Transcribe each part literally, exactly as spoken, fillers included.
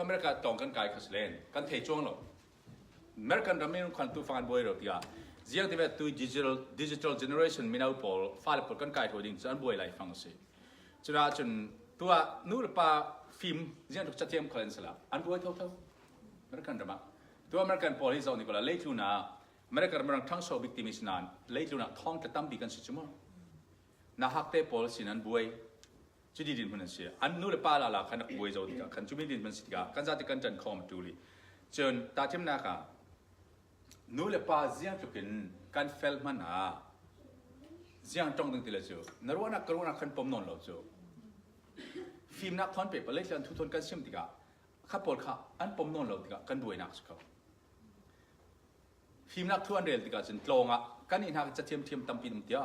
America tawng kan kai kha si len kan thei chuang lo. American ram mi khan tu fang an buai lo tia. Ziang ti ve tu digital, digital generation mi nau pawl, fale pawl kan kai tho ding chu an buai lai fang si. Chuna chun tua nu le pa fim ziang tuk chathiam khalen sala an buai tho tho. American ram a. Tua American pawl hi zau ni ko la leitluna American ram thang so bik ti mi sinan leitluna thong ta tam bi kan si chu mo. Na hak te pawl sin an buai. Chu di din hun an si. An nu le pa la la khan buai zau tika khan chu mi din hun si tika kan za ti kan tan khom tu li. Chun ta thim na ka nu le pa ziang tukin kan fel man a ziang tong ding ti le chu. Na ruana ka ruana khan pom non lo chu. Fim nak thon pe pa le thlan thu thon kan sim tika. Kha pawl kha an pom non lo tika kan buai nak chu kha. Fimnak thu an rel tikah cun tlawng ah kan i hnak cathiam thiam tampi an um tia.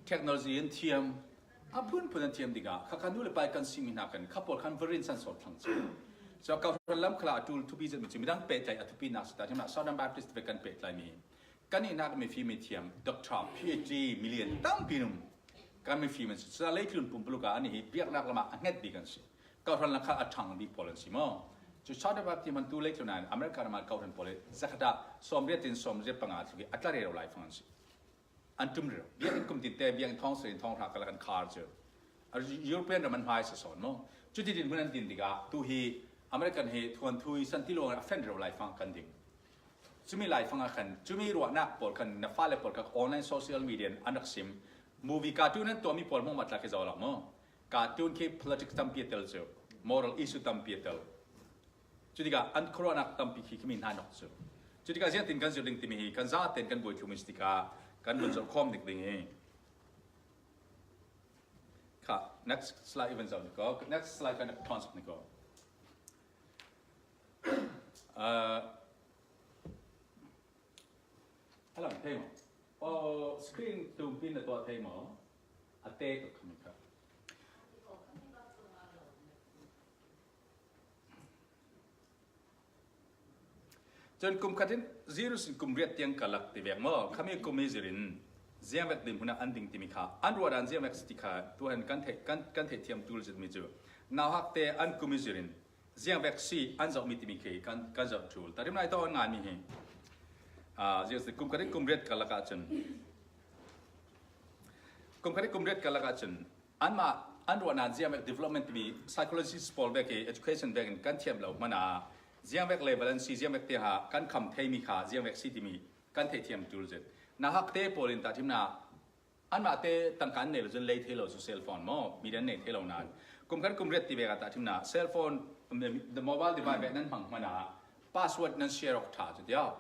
Technology an thiam, a phunphun an thiam tikah kha kha nu le pa kan simi hna kan kha pawl khan varin san sawt thlang cang. So kha lam khalah a tul thupi zet mi cu midang pehtlai a thupi nak si ta thiamnak Southern Baptist ve kan pehtlai mi kan i hnak mifim i thiam doctor, P H D, million tampi an um. Kan mifim an si. Cun leitlun pumpuluk ah an i hi biaknak lamah a hnget bik an si. Kawhhran lakhat a ṭhang bik pawl an si maw? Cu Southern Baptist man tu leitlun ah America ram ah kawhhran pawl i zakhat ah sawmriat in sawmriat panga tluk i a tla rero lai fang an si. An ṭum rero. Biakinn kum tinte, biakinn thawng sarih in thawng hra kal an khar cu. A European ram an hmai sasawn maw? Cuti din hun an din tikah tu hi American hi thuanthu i santi luang a fen rero lai fang kan ding. Cumi lai fang a khan, cumi ruahnak pawl khan na fale pawl kha online social media in an rak sim. Movie cartoon an tuahmi pawl hmuahhmuah tla khi zoh lo maw? Cartoon khi politics tampi a tel cu, moral issue tampi a tel. Cutikah an khuaruahnak tampi khi khimi hna nawk cu. Cutikah ziangtin kan zir ding timi hi kan zaten kan buai thlu mi si tikah kan vun zoh khawm dik ding hi. Kha, next slide i vun zoh ni ko. Next slide kan thawng sak ni ko. Uh, a lang thei maw? Aw, screen tumpi na tuah thei maw? A te tuk khami kha. Cun kum khat in zero sin kum riat tiang ka lak ti vek maw? Khami kum i zir in ziangvek din hmun ah an ding timi kha an ruah dan ziangvek si ti kha tuhan kan theih, kan, kan theih thiam tul zet mi cu nauhak te an kum i zir in ziangvek si an zohmi timi khi kan, kan zoh ṭul. Tahrim nai tawh an nganmi hi, ah, ziang si kum khat in kum riat ka lak ah cun, kum khat in kum riat ka lak ah cun, anmah an ruahnak ziangvek development timi psychologist pawl vek i education vek in kan thiam lo hmanh ah, ziangvek level an si, ziangvek tiang ah kan kham theimi kha ziangvek si timi kan theih thiam ṭul zet. Nauhak te pawl in tahthimnak, anmah te tangka an nei lo cun lei thei lo cu cell phone maw, mi an nei thei lo nain. Kum khat kum riat ti vek ah tahthimnak, cell phone, the mobile device vek nan hmang hmanh ah password nan share awk ṭha cu tiah.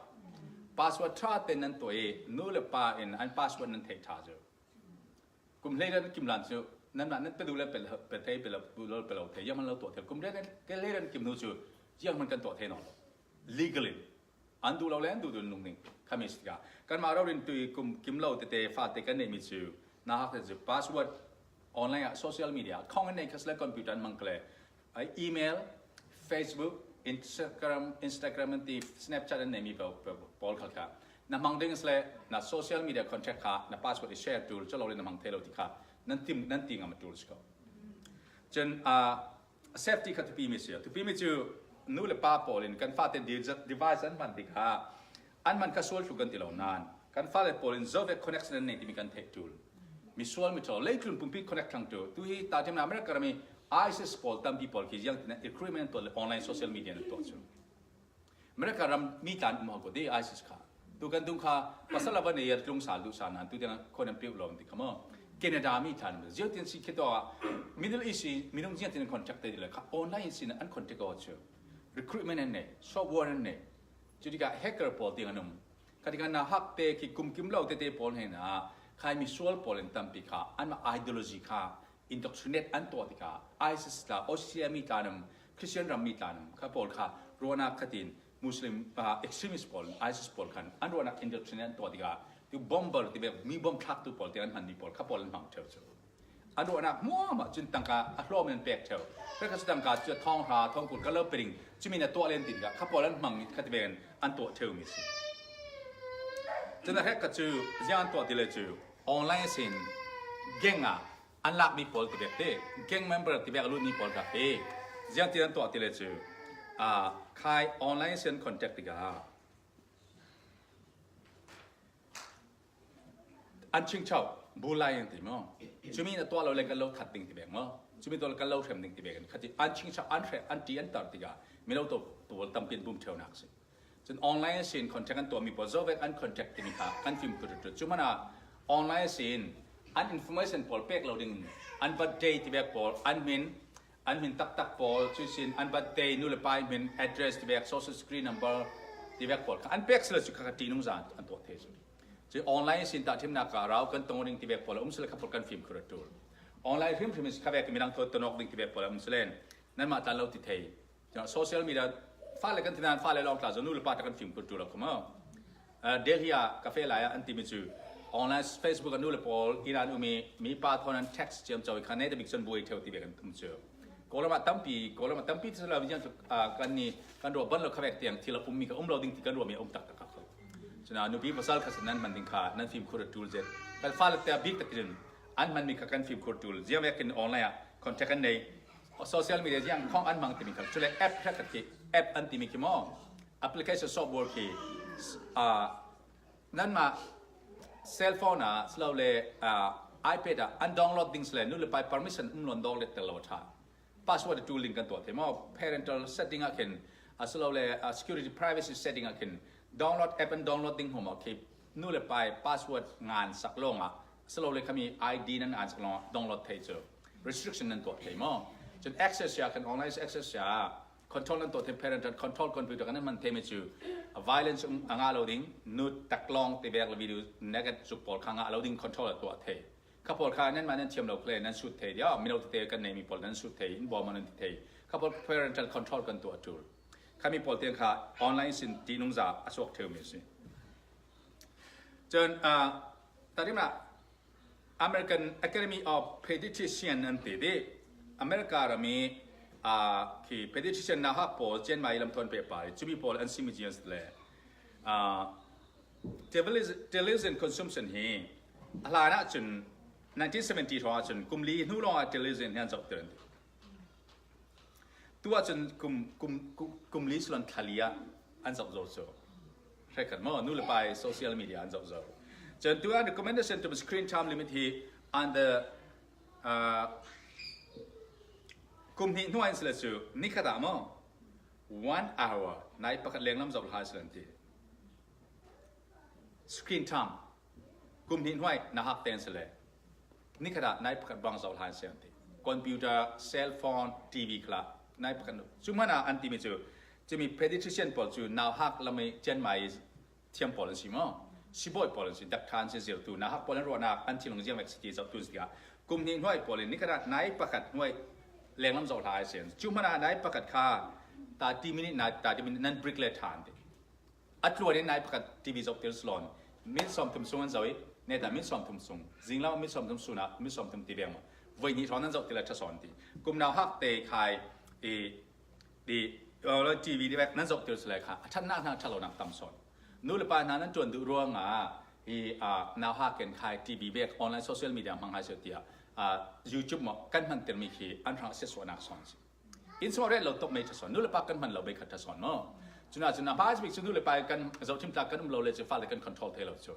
Password ṭha te nan tuah i nu le pa in an password nan theih ṭha cu. Kum hleiran kim lan cu nan mah nan pe duh le pe, pe thei, pe lo, duh lo pe lo thei, zianghman lo tuah thei. Kum hleiran, ke hleiran kim hnu cu zianghman kan tuah thei nawn lo. Legal in. An duh lo le an duh duh nung ding. Khami si tikah. Kanmah rori in tui kum kim lo tete fate kan neihmi cu nauhak te cu password online ah social media account an nei kha si le computer an hmang kha le, ai, email, Facebook, Instagram, Instagram an ti, Snapchat an neimi pawl, pawl, pawl khal kha. Na hmang ding si le na social media contact kha na password i share ṭul cu lo le na hmang thei lo ti kha nan tim, nan ti ngam a ṭul si ko. Cun, ah, safety kha thupi mi si. Thupi mi cu nu le pa pawl in kan fate di-, device an hman tikah an hman kha sual thlu kan ti lo nain kan fale pawl in zo vek connection an nei timi kan theih ṭul. Misual mi ṭhalo, leitlun pumpi connect thlang ṭul. Tu hi tahṭhimnak America ram i ISIS pawl tampi pawl khi ziangtin recruitment tuah le online social media na tuah cu. America ram mi tlan um hau ko ti ISIS kha. Tu kan dung kha pasal a van ei a tlung sal duh sal nan tu tiang khon an piu lawm ti kha maw? Canada mi tlan um. Ziangtin si khi tuah Middle East i minung ziangtin an contact te ti le kha online sin an contact aw cu. Recruitment an nei, software an nei. Cutikah hacker pawl tiang an um. Kha tikah nauhak te khi kum kim lo tete pawl hna ah khai misual pawl in tampi kha anmah ideology kha indoctrinate an tuah tikah ISIS tla, Australia mi tlan um, Christian ram mi tlan um, kha pawl kha ruahnak khatin Muslim, ah, extremist pawl, ISIS pawl khan an ruahnak indoctrinate an tuah tikah tu bomber ti bek mi bom thlaktu pawl tiang an hmanmi pawl kha pawl an hmang ṭheu cu. An ruahnak hmuahhmuah cun tangka a hlawm in an pek ṭheu. Pek kha cu tangka cu thawng hra, thawng kul ka lo pe ding, cumi na tuah len ti tikah kha pawl an hmang kha ti bek in an tuah ṭheu mi si. Cun a hrek kha cu ziang an tuah ti le cu online sin gang ah an lakmi pawl ti bek te, gang member ti bek a lutmi pawl kha he ziang ti an tuah ti le cu Ah, khai online sin contact tikah an chingchau, bulai an ti maw? Cumi na tuah lo le kan lo that ding ti bek maw? Cumi tuah lo kan lo hrem ding ti bek an khati an chingchau, an hrem, an ti, an tar tikah mino to pawl tampi an bum theu nak si. Cun online sin contact an tuahmi pawl zo vek an contact timi kha kan fim kut tu. Cu hmana online sin an information pawl pek lo ding, an birthday ti vek pawl, an min, an min taktak pawl, cu sin an birthday, nu le pa min, address ti vek, social security number ti vek pawl kha an pek sila cu kha, kha ti nungza an tuah thei cu. Cu online sin tahthimnak ah rau kan tong ding ti vek pawl a um sila kha pawl kan fim kut tu. Online hrimhrim in kha vek midang thaw tonawk ding ti vek pawl a um silen nanmah tan lo ti thei. Social media, fale kan tinan fale lawng tla zo, nu le pa ta kan fim kut tu lo kha maw? Ah, Delhi ah cafe lai ah an timi cu online, Facebook ah nu le pawl inn ah an umi mi pa thawn an text ciamco i kha, nei ta bik cun buai theu ti bek an um cu. Kawlama tampi, Kawlama tampi ti lo vizian cu, ah, kan ni kan ruah ban lo kha vek tiang thil a ummi kha um lo ding ti kan ruahmi a um taktak kha. Cuna nupi pasal kha nan hman ding kha nan fim khur a tul zet. Kan fale te bik takin an hmanmi kha kan fim khur tul. Ziang vekin online ah contact an nei. Social media ziang khong an hmang timi kha. Cule app hrekkhat khi, app an timi khi maw? Application software khi, ah, nanmah cell phone ah, si lo le, ah, iPad ah an download ding si le, nu le pa permission um lo an download tel lo a ṭha. Password a tul ding kan tuah thei maw? Parental setting ah khin, a si lo le, ah, security privacy setting ah khin, download app an download ding hmuahhmuah khi nu le pa password ngan sak lawng ah, a si lo le khami I D nan an sak lawng ah download thei cu restriction nan tuah thei maw? Cun access ya kan online access ya control nan tuah thei, parental control computer kan nan man thei mi cu violence um a ngah lo ding, nu tak lawng ti bek le video naked zuk pawl kha ngah lo ding control a tuah thei. Kha pawl kha nanmah nan thiam lo kha le nan sut thei dia, mino tete kan neimi pawl nan sut thei, in bawm nan ti thei. Kha pawl parental control kan tuah tul. Khami pawl tiang kha online sin ti nungza a suak theu mi si. Cun, ah, tarimah American Academy of Pediatrician an ti dih. America rami, ah, khi pediatrician nauhak pawl cianmai lam thawn pehpar i cumi pawl an simi cian le, ah, television, television consumption hi a hlan ah cun nineteen seventy hrawng ah cun kum li hnu lawng ah television hi an zohter an ti. Tu ah cun kum, kum, kum, kum li si lo in thla li ah an zoh zo cu. Hrekkhat maw? Nu le pa i social media an zoh zo. Cun tu ah recommendation to screen time limit hi under, ah, kum hnih hnuai an si le cu nikhat ah maw? One hour, nai pakhat lenglam zoh hla si lo an ti. Screen time. Kum hnih hnuai nauhak te an si le nikhat ah nai pakhat bang zoh hlan si an ti. Computer, cell phone, T V khal ah nai pakhat. Cu hmanh ah an timi cu, cumi pediatrician pawl cu nauhak lam i cianmai thiam pawl an si maw? Sibawi pawl an si, dakṭha an si, zirtu, nauhak pawl an ruahnak an thinlung ziang vek si ti zoh tu an si tikah kum hnih hnuai pawl in nikhat ah nai pakhat hnuai lenglam zoh hla a si an. Cu hmanh ah nai pakhat kha thirty minute, nai, thirty minute nan break le ṭha an ti. A tluan in nai pakhat T V zohtir si lo in, minute sawmthum sung an zoh i, neta minute sawmthum sung, zinglam minute sawmthum sun ah, minute sawmthum ti beng maw? Voi hnih hrawng nan zohtir le ṭha sawn ti. Kum nauhak te khai i, i, uh, T V ti bek nan zohtir si le kha, a ṭhatnak hna ṭha lonak tam sawn. Nu le pa hna nan ṭuan duh ruangah i, ah, nauhak in khai T V bek online social media hmang hai seh tiah, ah, YouTube maw kan hmantermi khi an hrang a siatsuahnak sawn si. Inn sungah ret lo tok mei ṭha sawn, nu le pa kan hman lo mei khat ṭha sawn maw? Cunah cun a hmaisabik cu nu le pa kan zohṭhim tlak kan um lo le cu fale kan control thei lo cu.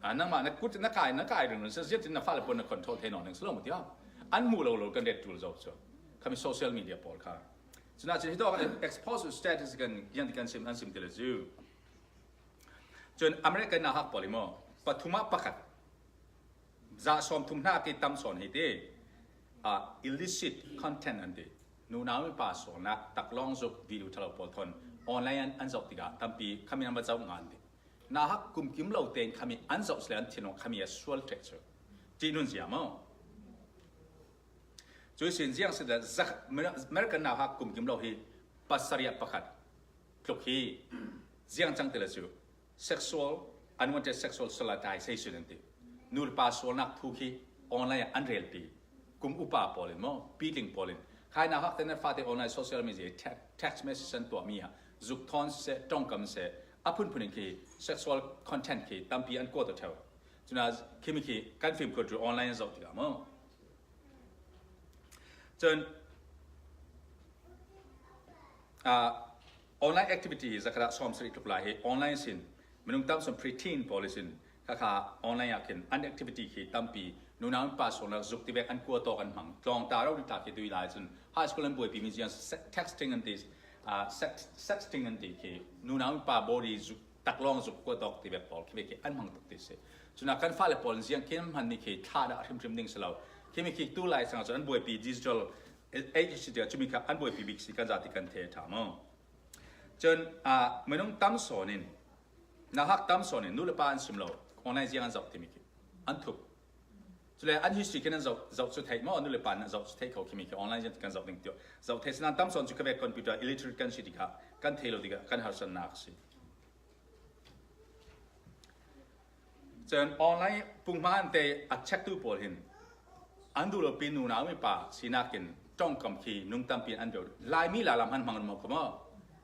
Ah, nangmah na kut na kai, na kai ringring, ziatin na fale pawl na control thei nawn ning si lo mu tiah an hmuh lo lo kan ret ṭul zo cu. Khami social media pawl kha. Cunah cun hitawk exposed status kan, ziang ti kan sim, an sim ti le cu. Cun American nauhak pawl i maw? Pathum ah pakhat. Za sawmthum hna ki tam sawn hi ti, ah, illicit content an ti. Nunau mipa sualnak taklawng zuk video ṭhalo pawl thawn online an, an zoh tikah tampi khami an va zoh ngan ti. Nauhak kumkim lo tein khami an zoh sile an thinlung khami a sual ṭheh cu. Ṭihnun zia maw? Cui sin ziang si le zak-, American nauhak kumkim lo hi pasarih pakhat tluk hi ziang cang ti le cu sexual, unwanted sexual solicitization an ti. Nu le pa sualnak thu khi online ah an relpi. Kum upa pawl in maw, pitling pawl in. Khai nauhak te nan fate online social media te-, text message an tuahmi ah zuk thawn siseh, ṭongkam siseh, a phunphun in khi sexual content khi tampi an kuat aw ṭheu. Cunah khimi khi kan fimkhur cu online an zoh tikah maw? Cun, ah, Online activity zakhat ah sawm sarih tluk lai hi online sin minung tam sawn preteen pawl sin kha kha online ah khin an activity khi tampi nunau mipa sualnak zuk tivek an kua tawk an hmang. Tlawng ta rau ta khi tui lai cun high school an buaipi mi ziang se-, texting an ti, ah, sex-, sexting an ti khi nunau mipa body zuk taklawng zuk kua tawk tivek pawl khi khi an hmang tuk ti si. Cun a kan fale pawl ziang khi an hman mi khi thla dah hrimhrim ding si lo. Khi mi khi tu lai sang cun an buaipi digital age si tiah cumi kha an buaipi bik si kan zati kan thei ṭha maw? Cun, ah, minung tam sawn in, nauhak tam sawn in, nu le pa an sim lo, online ziang an zoh timi khi an thup. Cule an history khin an zoh, zoh cu theih maw, nu le pa an zoh cu theih kho khimi khi online ziang kan zoh ding tiah. Zoh theih sinan tam sawn cu khavek computer illiterate kan si tikah, kan thei lo tikah, kan harsatnak a si. Cun online punghma an te a checktu pawl hin an duh lopi nunau mipa sinak in ṭongkam khi nung tampi an beu. Laimi lalam han hmang maw kho maw?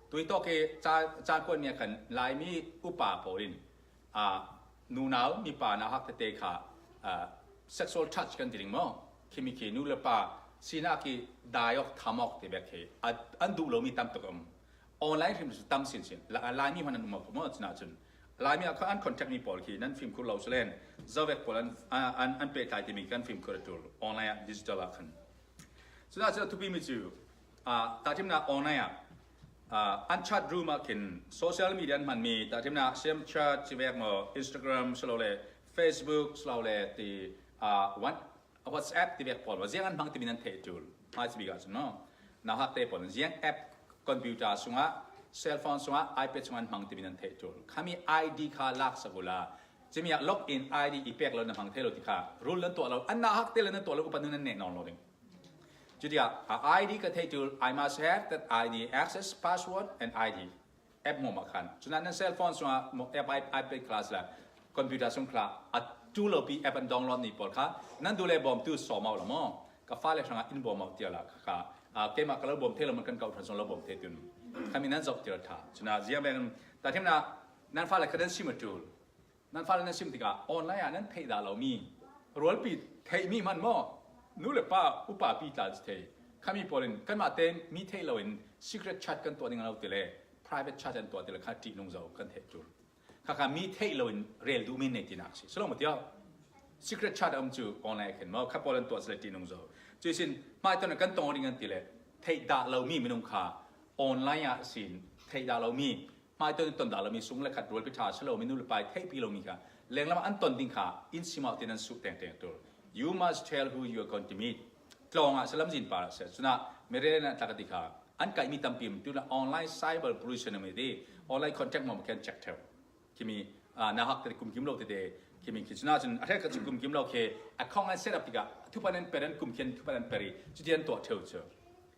Tui tawk i ca, ca kuan mi a khan Laimi upa pawl in, aa, nunau mipa nauhak tete kha, aa, sexual touch kan ti ding maw? Khimi khi nu le pa sinak i dai awk tham awk ti bek khi a, an duh lomi tam tuk a um. Online hrim cu tam sinsin. La-, Laimi hman an um awk maw? Cunah cun Laimi ah khan an contact mi pawl khi nan fimkhur lo cu len, zovek pawl an, an, an, an pehtlai timi kan fimkhur a ṭul. Online ah, digital ah khan. Cunah cun a thupi mi cu, ah, tahṭhimnak online ah, ah, an chat room ah khin social media an hmanmi, tahṭhimnak Snapchat ci vek maw, Instagram si lo le, Facebook si lo le ti, ah, one, WhatsApp ti vek pawl maw, ziang an hmang timi nan theih ṭul. Hmai ci bik ah cun maw, nauhak te pawl ziang app computer sungah, cellphone sungah, iPad sungah an hmang timi nan theih ṭul. Khami I D kha laksak uhla, cumi ah log in I D i pek lo na hmang thei lo ti kha, rul nan tuah lo, an nauhak te le nan tuah lo, upat nu nan neh nawn lo ding. Cutikah, a I D ka theih ṭul, I must have that I D, access, password and I D. App hmuahhmuah khan. Cunah nan cellphone sungah mo-, app, i-, iPad kha la si la, computer sung kha la, a ṭul lopi app an download ni pawl kha, nan duh le bawmtu sawm awk la maw? Ka fale hrangah in bawm awk tiah la kha, a, keimah ka lo bawm thei lo, man kan kau ṭhan sung lo bawm thei tun. Khami nan zoh tiah la ṭha. Cunah ziang veng, tahṭhimnak, nan fale kha nan sim a ṭul. Nan fale nan sim tikah online ah nan theih dah lomi, rualpi theihmi hman maw? Nu le pa, upa pi tla cu thei. Khami pawl in kanmah te mi theih loin secret chat kan tuah ding a lo ti le private chat an tuah ti le kha ṭihnung zo kan theih ṭul. Kha kha mi theih loin rel duhmi nei tinak si. Si lo maw tiah? Secret chat a um cu online ah khin maw? Kha pawl an tuah si le ṭihnung zo. Cuih sin hmaitawng kan tong ding an ti le theih dah lomi minung kha online ah sin theih dah lomi Hmaitawng in ton dah lomi sung le khat rualpi ṭha si lomi nu le pa i theihpi lomi kha lenglam ah an ton ding kha in sim awk tin an suh tengteng ṭul. You must tell who you are going to meet. Tlawng ah si lamzin pa ah si. Cunah Maryland ah tlak a ti kha an kaihmi tampi um. Tunah online cyber pollution a mi ti online contact maw khen check ṭheu. Khimi, ah, nauhak tete kumkim lo tete khimi khi cunah cun a hrekkhat cu kumkim lo khi a khong an set up tikah thuphan an per an kumkhian thuphan an per i cuti an tuah ṭheu cu.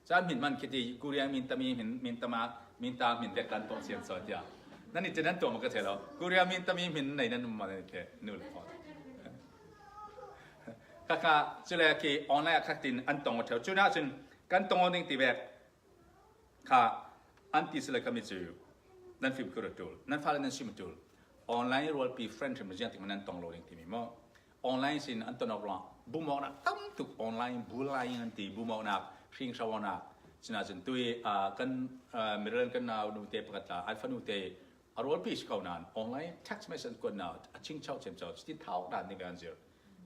Cun hmin hman khi ti, Korea min tami hmin, min tama, min ta hmin vek kan tuah sian sawi tiah. Nan i cin an tuah maw ka thei lo. Korea min tami hmin nei nan um maw nan i thei, nu le pawl. Kha kha, cule khi online ah kha tin an tong aw ṭheu. Cunah cun kan tong aw ding ti vek kha an ti si le kha mi cu nan fimkhur a ṭul, nan fale nan sim a ṭul. Online rualpi friend hrim ziang tik nan tong lo ding timi maw? Online sin an ton awk ruangah bum awknak tam tuk online bullying an ti, bum awknak, hringhro awknak. Cunah cun tui, ah, kan, ah, Maryland kan nau nu te pakhat tla, an fanu te a rualpi si ko nain online text message an kuat nain a chingchau ciamco, cutin thawk dan ding kan zir.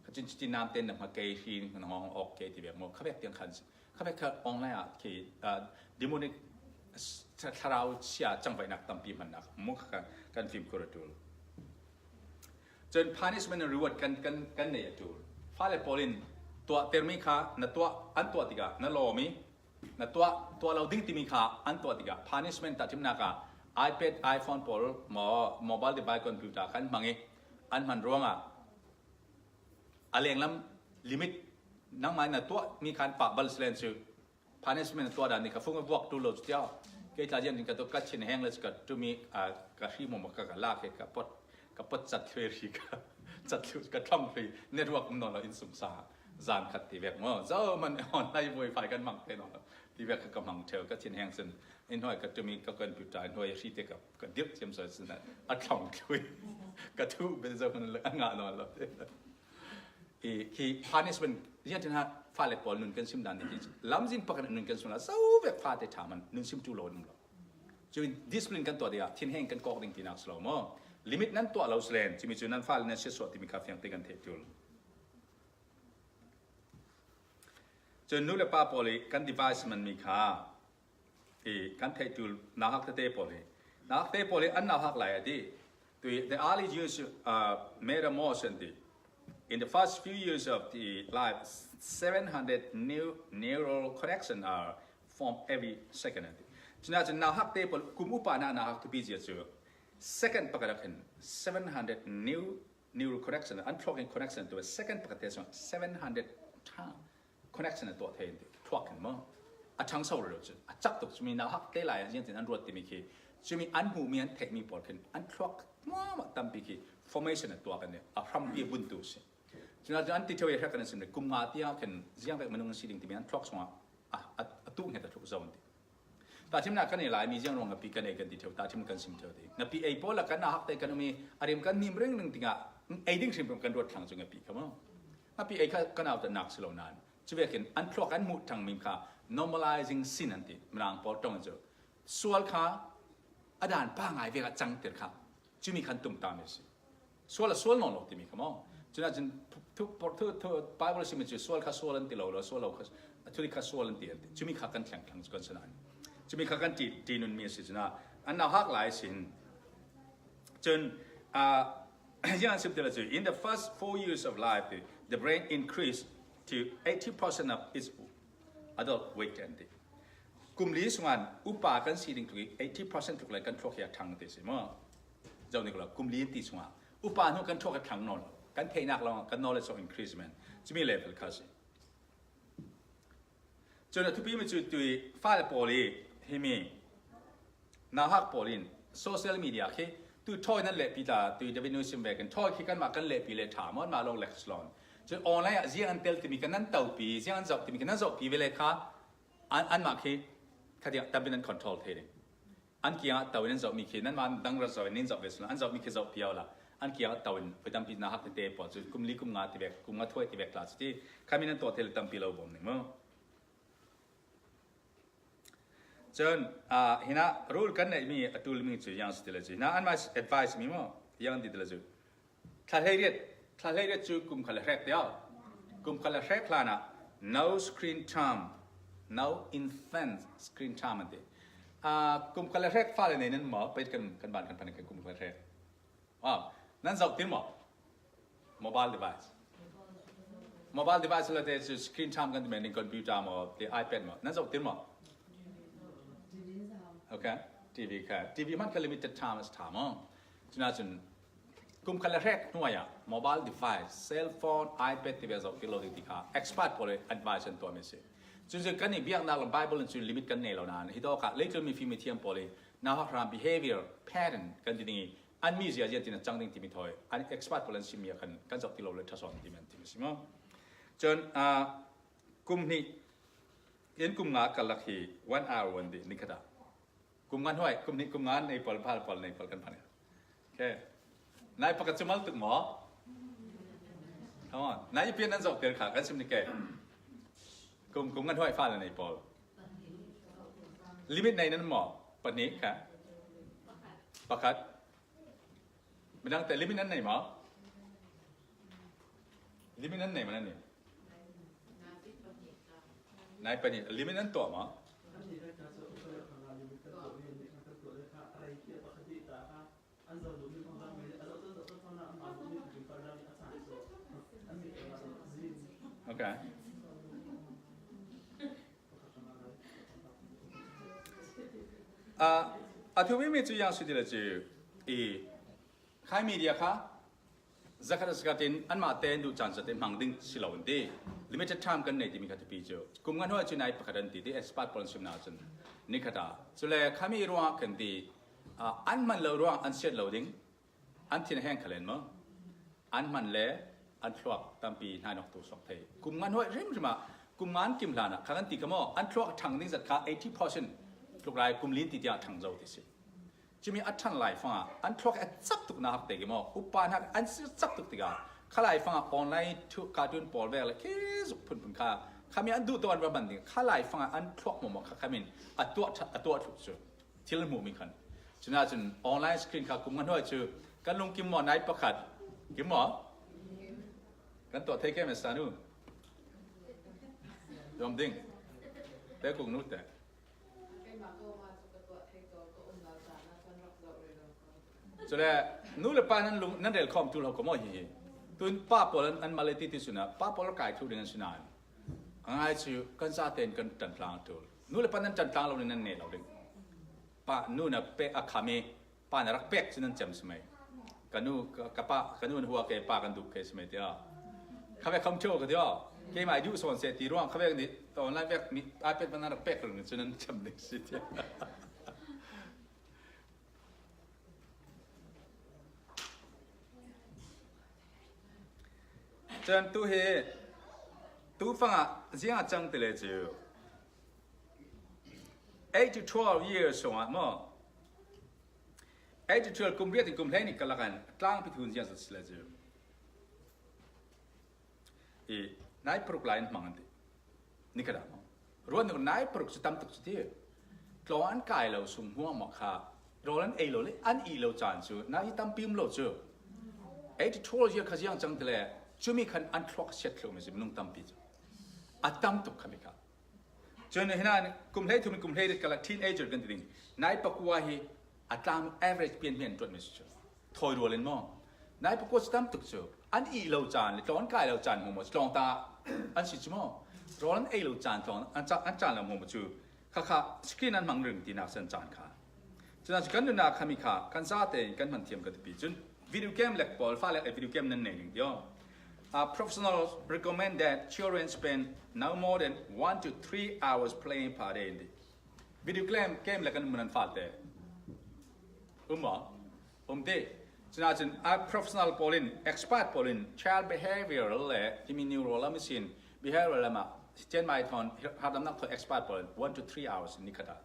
Kha cun cutin nam tein na hma kei hrin, na hong awk kei ti vek maw? Kha vek tiang khan si. Kha vek kha online ah khi, ah, demonic s-, thlarau sia cangvaihnak tampi hmannak maw kha kan fimkhur a ṭul. Cun punishment and reward kan, kan, kan nei a ṭul. Fale pawl in tuahtermi kha na tuah, an tuah tikah na lawm i na tuah, tuah lo ding timi kha an tuah tikah punishment tahṭhimnak ah iPad, iPhone pawl maw, mobile device, computer kan hmang i an hman ruangah a lenglam limit nangmah in na tuahmi kha an pah bal si len cu. Punishment tuah dan nih kha fung a vuak ṭul lo cu tiah. Kei tla zian ding ka tuah, ka thinheng le cu ka ṭum i, aa, ka hri maw ka, ka lak i ka pot, ka pot cat hlui hri ka, cat hlui ka thlong hlui network um nawn lo inn sung sa zan khat ti vek maw? Zo man online buai fai kan hmang te nawn lo ti vek kha ka hmang ṭheu, ka thinheng cun inn hnuai ka ṭum i ka computer inn hnuai hri te ka, ka dirh thiam sawi cun a thlong hlui ka thuh bel zo man a ngah nawn lo. I, khi punishment, ziangtin ha fale pawl nun kan sim dan ding hi. Lamzin pakhat nun kan sim la, zo vek fate ṭha man nun sim ṭul lo an um lo. Cumi discipline kan tuah ding ah thinheng kan kawk ding tinak si lo maw? Limit nan tuah lo selen, cumi cu nan fale nan siatsuah timi kha fiangte kan theih tul. Cun nu le pa pawl i kan device manmi kha i kan theih tul nauhak tete pawl hi. Nauhak tete pawl hi an nauhak lai a ti. Tui, the early Jews uh, made a most and the, in the first few years of the life, seven hundred new neural connection are formed every second. Cuna cun nauhak te pawl kum upa na nauhak tupi zia cu second pakhat ah khin seven hundred new neural connection, an thluak in connection tu second pakhat te sung seven hundred ta connection a tuah thei in ti thluak in maw? A thangso rero cun a cak tuk cumi nauhak te lai an ziangtin an ruat timi khi cumi an hmuhmi an theihmi pawl khin an thluak muahmuah tampi khi formation a tuak an a hrampi a buntu si. Cuna cun an ti theu i hrek kan an sim le kum nga tiang khin ziang vek minung an si ding timi an thluak sungah a, a, a tuh hnget a thluh zo an ti. Tahthimnak kan i lai mi ziang ruang ngapi kan ei kan ti theu, tahthim kan sim theu ti. Ngapi ei pawl a kan nauhak te kan um i a rim kan nim ringring tikah ei ding hrimhrim kan ruat thlang cu ngapi kha maw? Ngapi ei kha kan autatnak si lo nain cuvekin an thluak an hmuh thangmi kha normalizing sin an ti. Mirang pawl ṭong in cu sual kha a dan pa ngai vek ah cangter kha cumi khan tumtami a si. Sual a sual nawn lo timi kha maw? Cun ahcun thu, thu, thu, thu, Bible a simi cu sual kha sual an ti lo, lo sual lo kha, a thuli kha sual an ti, an ti. Cumi kha kan thleng thlang cu kan si nain. Cumi kha kan ti, ti nunmi a si cun ah, an nauhak lai a si hin. Cun, ah, ziang an sim ti lo cu, in the first four years of life, the brain increased to eighty percent of its adult weight an ti. Kum li sungah upa kan si ding tluk i eighty percent tluk le kan thluak hi a thang ti si maw? Zoh ning lo, kum li ti sungah upa hnu kan thluak a thang nawn lo. Kan theihnak lo, kan knowledge of increasement. Cumi level kha si. Cun a thupi mi cu tui fale pawl i himi nauhak pawl in social media khi tui thawi nan lehpi ta, tui David nu sim vekin thawi khi kanmah kan lehpi le ṭha maw, anmah lo lek si lo. Cun online ah ziang an tel timi kan nan topi, ziang an zoh timi kan nan zohpi ve le kha, an, anmah khi khatiang tampi nan control thei ding. An kiangah to in an zohmi khi nanmah dang rat zoh in nin zoh ve si lo, an zohmi khi zohpi awla an kiangah to in voi tampi nauhak tete pawl cu kum li kum nga ti vek, kum nga thuai ti vek tla cu ti khami nan tuah thei le tampi lo bawm ning maw? Cun, ah, hinah rule kan neihmi a ṭulmi cu ziang si ti le cu, hinah anmah advice mi maw? Ziang ti ti le cu. Thla hleiriat, thla hleiriat cu kum khat le hrek tiah. Kum khat le hrek hlan ah no screen time, no infant screen time an ti. Ah, kum khat le hrek fale nei nan maw? Peit kan, kan ban kan phan kan kum khat le hrek. Ah, nan zoh tir maw? Mobile device. Mobile device le te cu screen time kan ti men ding computer maw, te iPad maw. Nan zoh tir maw? Okay. T V kha. T V hman kha limited time a si ṭha maw? Cun ahcun kum khat le hrek hnuai ah mobile device, cell phone, iPad ti ve zoh tir lo ding ti kha expert pawl advice an tuahmi a si. Cun cu kan i biaknak lam Bible in cu limit kan nei lo nain hi tawk ah leitlun mifim mithiam pawl i nauhak hram behavior pattern kan ti ding i an mi ziazia tin a cang ding timi thawi an expert pawl an simmi ah kan, kan zoh ti lo le ṭha sawn timi an timi a si maw? Cun, ah, kum hnih in kum nga karlak hi one hour an ti nikhat ah. Kum nga hnuai, kum hnih, kum nga nei pawl, phal pawl nei pawl kan phan. Okay. Nai pakhat cu mal tuk maw? Come on. Nai pian nan zoh tir kha kan sim ni ke. Kum, kum nga hnuai fale nei pawl. Limit nei nan maw? Pahnih kha. Pakhat. Midang te limit nan nei maw? Limit nan nei maw nan ni? Nai pahnih. Limit nan tuah maw? Okay. Ah, a thupimi cu ziang si ti le cu i khai media kha zakhat zakhat in anmah te an duh caan zat in hmang ding si lo in ti. Limited time kan nei timi kha thupi cu kum nga hnuai cu nai pakhat an ti ti expert pawl an simnak cun nikhat ah. Cule khami ruangah kan ti, ah, an hman lo ruang an siat lo ding. An thin a heng kha len maw? An hman le an thluak tampi hnainawk tu suak thei. Kum nga hnuai hrimhrim ah kum nga an kim hlan ah kha kan ti kha maw? An thluak a ṭhang ding zat kha eighty percent tluk lai kum li ti tiang a ṭhang zo ti si. Cumi a ṭhan lai fangah an thluak a cak tuk nauhak te ki maw? Upa hnak an si cak tuk tikah kha lai fangah online thu, cartoon pawl vek le khi zuk phunphun kha khami an duh to an va man ding kha lai fangah an thluak mawmawh kha khamin a tuah ṭha-, a tuah tluk cu. Thil hmuh mi khan. Cunah cun online screen kha kum ngan huai cu kan lungkim maw, nai pakhat? Kim maw? Kan tuah thei ke mesa nu. Zom ding. Te kung nu te. Cule nu le pa nan lung, nan rel khawm tul ho ko maw hi hi. Tun pa pawl an, an mal ti ti cunah pa pawl kai thu ding an si nain. A ngai cu kan zaten kan ṭan tlang tul. Nu le pa nan ṭan tlang lo ning, nan neh lo ding. Pa nu na pek a khami, pa na rak pek cu nan cem si mai. Ka nu, ka, ka pa, ka nu na hua ke, pa kan duk ke si mai tia. Kha ve kham ṭheu ka tia. Keimah i duh sawn seh ti ruang kha ve ni online vek mi iPad man nan rak pek rung cu nan cem ding si tia. Cun tu hi, tu fangah ziang a cang ti le cu eight to twelve years sungah maw, eight to twelve kum riat in kum hleini ka lak an tlangpi thun ziang si le cu i nai paruk lai in hmang an ti. Ni ka dah maw? Ruat ning nai paruk cu tam tuk cu ti. Tlawng an kai lo sung hmuahmah kha rawl an ei lo le an ih lo caan cu nai hi tampi um lo cu. Eight to twelve year kha ziang cang ti le cumi khan an thluak siat thluak mi si minung tampi cu. A tam tuk kha mi kha. Cun hina kum hlei thum kum hlei rit kala teenager kan ti ding. Nai pakua hi a tlang average pian hmian tuat mi si cu. Thawi rual in maw? Nai pakua si tam tuk cu an ih lo caan le tlawng an kai lo caan hmuahmah cu tlawng ta an si cu maw? Rawl an ei lo caan tlawng an ca-, an caan lo hmuahmah cu kha kha screen an hmang ring tinak san caan kha. Cun a cu kan nunnak khami kha kan zate in kan hman thiam kan ti pi cun video game lek pawl fa lek video game nan nei ring tio. Uh, professionals recommend that children spend no more than one to three hours playing per day in the video game, game lek kan mun an fal te. Um maw? Um te. Cun a cun a professional pawl in, expert pawl in child behavior le timi neurology in behavior lamah cian mai thawn hardamnak thawn expert pawl in one to three hours ni khat ah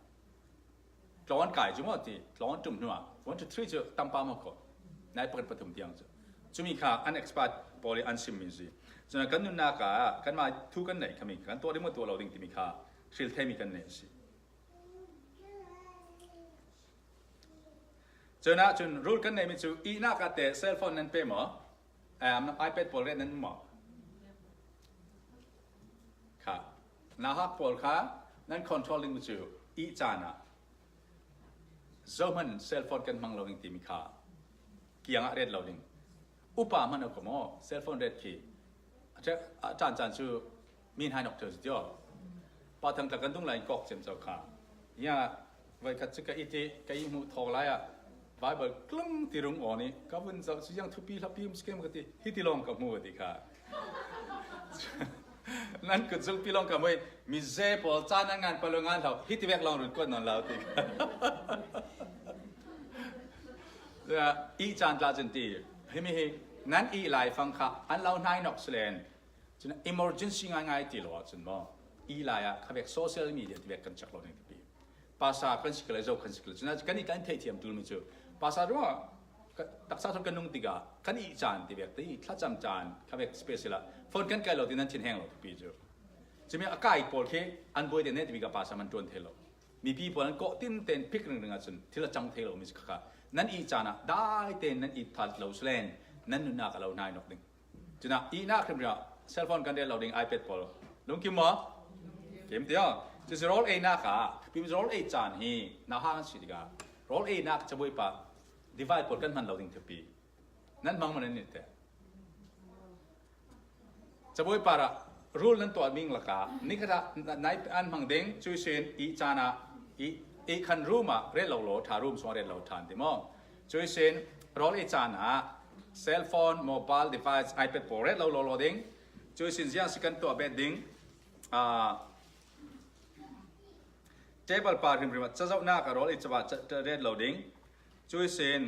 tlawng an kai cu maw ti, tlawng an ṭum hnuah one to three cu tam pa maw ko. Nai pakhat pathum tiang cu. Cumi kha an expert pawl i an simmi si. Cun kan nunnak ah kanmah thu kan neih khami kan tuah ding maw tuah lo ding timi kha hril theimi kan neih si. Cun ah cun rule kan neihmi cu ihnak ah te cellphone nan pe maw? Em, iPad pawl ret nan maw? Kha. Nauhak pawl kha nan control ding cu ih caan ah zohman cellphone kan hmang lo ding timi kha kiangah ret lo ding. Upa hman awk maw cellphone ret khi a ṭan caan cu mi hnai nok ṭheu si tio. Pa thang tla kan dung lai in kawk cem co kha. Ya, voikhat cu ka it i, ka ihmuh thawk lai ah Bible tlung ti rung aw nih ka vun zoh cu ziang thupi hlapi um si kem ka ti, hiti lawng ka hmu a ti kha. Nan kut zungpi lawng ka hmu i, mize pawl ca nan ngan palo ngan hlo, hiti vek lawng run kuat nawn lo ti kha. Ih caan tla cun ti, himi hi nan ih lai fang kha an lo hnai nok si len. Cun emergency ngaingai ti lo ahcun maw, ih lai ah kha vek social media ti vek kan cek lo ding tipi. Pasa kan si kele, zo kan si kele. Cun kan ih kan theih thiam tul mi cu pasa ruah taksa thon kan nung tikah kan ih caan ti vek ti thlacam caan kha vek special ah phone kan kai lo ti nan thin heng lo tipi cu. Cumi a kai pawl khi an buai te ne tipi ka pasa man ṭuan thei lo. Mipi pawl an kawh tin ten phik ringring ahcun thil a cang thei lo mi si kha kha. Nan ih caan ah dai ten nan ih that lo si len nan nunnak a lo hnai nok ding. Cun ah ihnak hrimhrim ah cellphone kan rel lo ding, iPad pawl. Lungkim maw? Kim tiang. Cucu rawl einak ah, pim rawl ei caan hi nauhak an si tikah rawl einak cabuai pa device pawl kan hman lo ding thipi. Nan hmang maw nan nih te? Cabuai pa rah rule nan tuah ding lakah ni khat ah nai an hmang ding, cuisin ih caan ah ih, ih khan room ah rel lo lo ṭha, room sungah rel lo ṭhan ti maw? Cuisin rawl ei caan ah cellphone, mobile device, iPad pawl ret lo lo lo ding. Cuisin ziang si kan tuah bet ding. Ah, table pa hrimhrim ah cazohnak ah rawl ei cava ret lo ding. Cuisin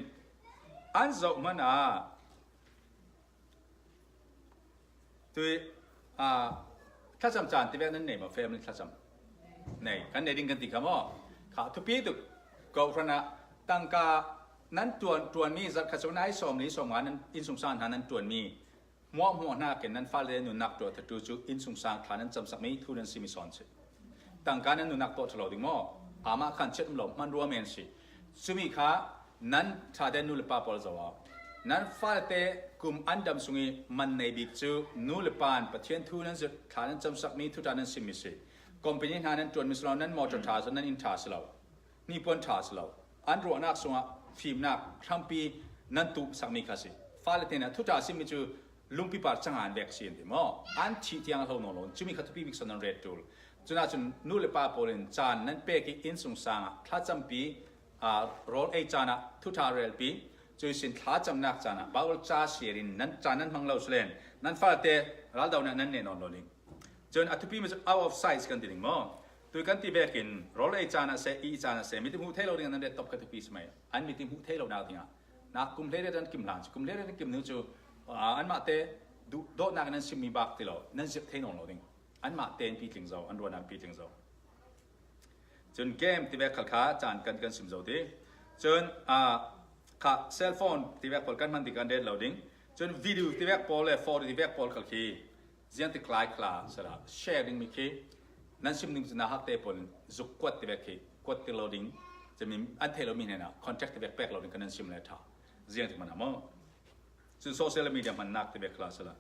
an zoh hmanh ah tui, ah, thlacam caan ti vek nan nei maw? Family thlacam nei, kan nei ding kan ti kha maw? Kha thupi tuk. Kawhhran ah tangka nan ṭuan, ṭuanmi zarh khat sung nai sawm li sawm nga nan innsungsang hna nan ṭuanmi hmuahhmuah hna ken nan fale nunnak tuah thatu cu innsungsang thla nan camsakmi thu nan simi sawn si. Tangka nan nunnak tuah ṭha lo ding maw? Amah khan chet um lo, hman rua men si. Cumi kha nan ṭhate nu le pa pawl zoh a. Nan fate kum an dam sung i man nei bik cu nu le pa in Pathian thu nan zirh, thla nan camsakmi, thuṭha nan simmi si. Company hna nan ṭuanmi si lo, nan motor ṭha si lo, nan inn ṭha si lo, hnipuan ṭha si lo, an ruahnak sungah fimnak hrampi nan tumsakmi kha si. Fale hna thuṭha simmi cu lungpi par cang an vek si an ti maw? An thih tiang a hlo nawn lo. Cumi kha thupi bik sa nan ret ṭul. Cun ahcun nu le pa pawl in caan nan pek i innsungsang ah thlacampi, aa, rawl ei caan ah thuṭha relpi, cui sin thlacamnak caan ah Baibal ca siar in nan caan nan hmang lo si len nan fate raldohnak nan neh nawn lo ding. Cun a thupi mi cu out of sight kan ti ding maw? Tui kan ti vekin rawl ei caan ah seh, i caan ah seh, mitin hmuh theih lo ding ah nan ret top kha thupi si mai. An mitin hmuh theih lonak dingah nak kum hleiriat an kim hlan cu, kum hleiriat an kim nu cu, aa, anmah te duh, dawtnak in an simmi bak ti lo, nan zirh thei nawn lo ding. Anmah te an pitling zo, an ruahnak pitling zo. Cun game ti vek khal kha caan kan, kan sim zo ti. Cun, aa, kha cell phone ti vek pawl kan hman ti kan ret lo ding. Cun video ti vek pawl le photo ti vek pawl khal khi ziang ti klai khla sala share ding mi khi nan sim ding cu nauhak te pawl in zuk kuat ti vek khi kuat ti lo ding. Cun mi an thei lo mi hnenah contact ti vek pek lo ding kan nan sim le ṭha. Ziang ti hman a maw? Cun social media hmannak ti vek khla sala.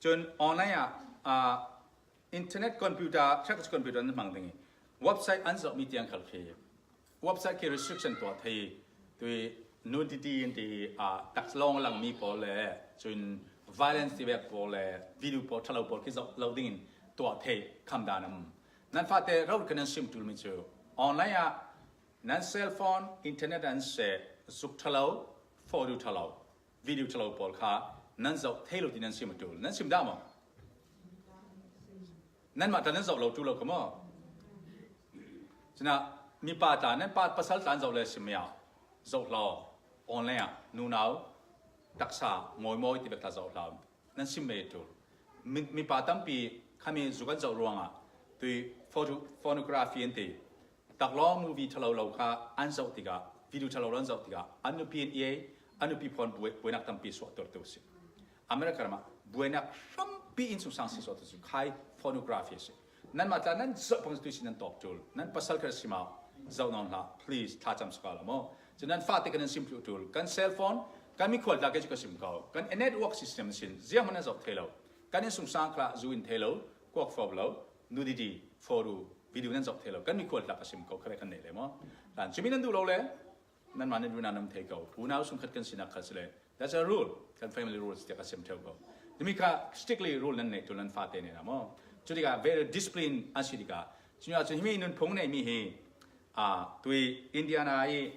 Cun online ah, aa, internet, computer, ṭhek cu computer nan hmang ding i website an zohmi tiang khal khi website khi restriction tuah thei i tui nudity in ti, aa, taksa lawng langmi pawl le cun violence ti vek pawl le video pawl, ṭhalo pawl khi zoh lo dingin tuah thei khamdan a um. Nan fate rauh kan nan sim ṭulmi cu online ah nan cell phone, internet an seh, zuk ṭhalo, photo ṭhalo, video ṭhalo pawl kha nan zoh thei lo ti nan sim a ṭul. Nan sim dah maw? Nanmah tla nan zoh lo ṭul lo kha maw? Cunah mipa tla, nan pa pasal tla an zoh le sim ya. Zoh hlo. Online ah nunau taksa mawimawi ti vek tla zoh hlo. Nan sim ve ṭul. Mi, mipa tampi khami zuk an zoh ruangah tui photo, phonography an ti. Taklawng movie ṭhalo lo kha an zoh tikah, video ṭhalo lo an zoh tikah, an nupi an i ei, an nupi phone buai, buainak tampi suahtertu a si. America ram ah buainak hrampi innsungsang si suahtertu si khai phonography a si. Nanmah tla nan zoh pang tu si nan tawk ṭul, nan pasal kha si mau, zoh nawn hlah, please, thlacam suka lo maw? Cu nan fate kan nan sim ṭul, kan cell phone, kan mikhual tla ke cu ka sim ko, kan network system sin, zianghman nan zoh thei lo, kan innsungsang kha zu in thei lo, kuak fo lo, nudity, photo, video nan zoh thei lo, kan mikhual tla ka sim ko, kha kan nei le maw? Hlan cumi nan duh lo le, nanmah nan duhnak nan thei ko. Unau sungkhat kan sinak kha si le, that's a rule. Kan family rules tiah ka sim ṭheu ko. Timi kha strictly rule nan nei ṭul nan fate nih na maw? Cu tikah very discipline an si tikah. Cumi ah cun himi nunphung neimi hi, aa, tui Indiana i,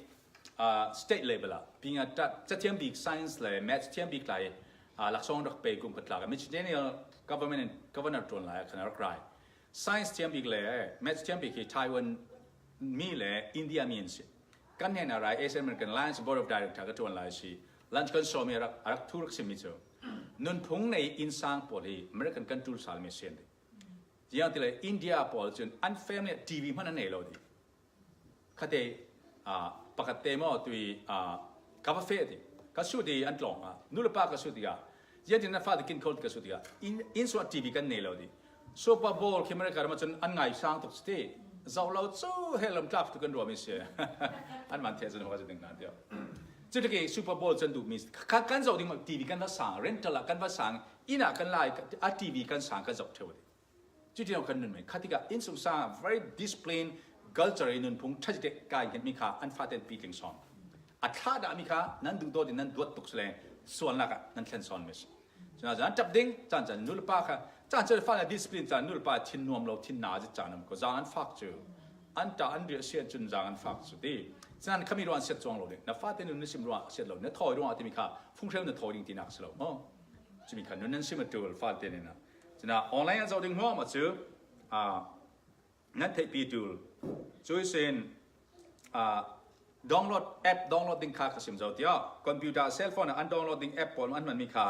aa, state level ah, pinga tat, cathiam bik science le maths thiam bik lai, aa, laksawng rak pei kum khat tlak ah, Michigan government, governor ṭuan lai ah khan a rak rai. Science thiam bik le maths thiam bik hi Taiwan mi le India mi an si. Kan hnen a rai Asian American Alliance Board of Director ka ṭuan lai si. Lunch kan sawm i a rak, a rak thu rak simmi cu. Nunphung nei innsang pawl hi American kan ṭul sal mi a si an ti. Ziang ti le India pawl cun an family T V hman an nei lo ti. Khate, aa, pakhat te maw tui, aa, ka va feh ti. Ka sut i an tlawng ah. Nu le pa ka sut tikah. Ziantin na fate kin khol ti ka sut tikah. In, in suah T V kan nei lo ti. Super Bowl khi America ram ah cun an ngai sang tuk si ti. Zoh lo cu he lam tlak tu kan ruahmi si. An man theh cun hua ding hna tiah. Cutikah Super Bowl cun duhmi si. Kha, kan zoh ding T V kan va sang. Rental ah kan va sang. Inn ah kan lai, a T V kan sang kan zoh ṭheu ti. Cuti lawng kan nun men. Kha tikah innsungsang ah very disciplined culture i nunphung ṭha zite kai hngetmi kha an fate an pitling sawn. A thlah dahmi kha nan duhdawt in nan duat tuk si le sualnak ah nan thlen sawn mi si. Cun nan ṭap ding, caan caan nu le pa kha, caan caan fale discipline caan nu le pa thin nuam lo, thin na zit caan um ko. Zang an fak cu. An ṭah an riah sian cun zang an fak cu ti. Cun khami ruang an siat cuang lo ding. Na fate nun na sim ruang siat lo. Na thawi ruang a timi kha funghreu na thawi ding tinak si lo maw? Cumi kha nun nan sim a ṭul fate nih na. Cun online an zoh ding hmuahmah cu, aa, nan theihpi ṭul. Cui sin, aa, download, app download ding kha ka sim zo tiah, computer, cell phone ah an download ding app pawl an hmanmi kha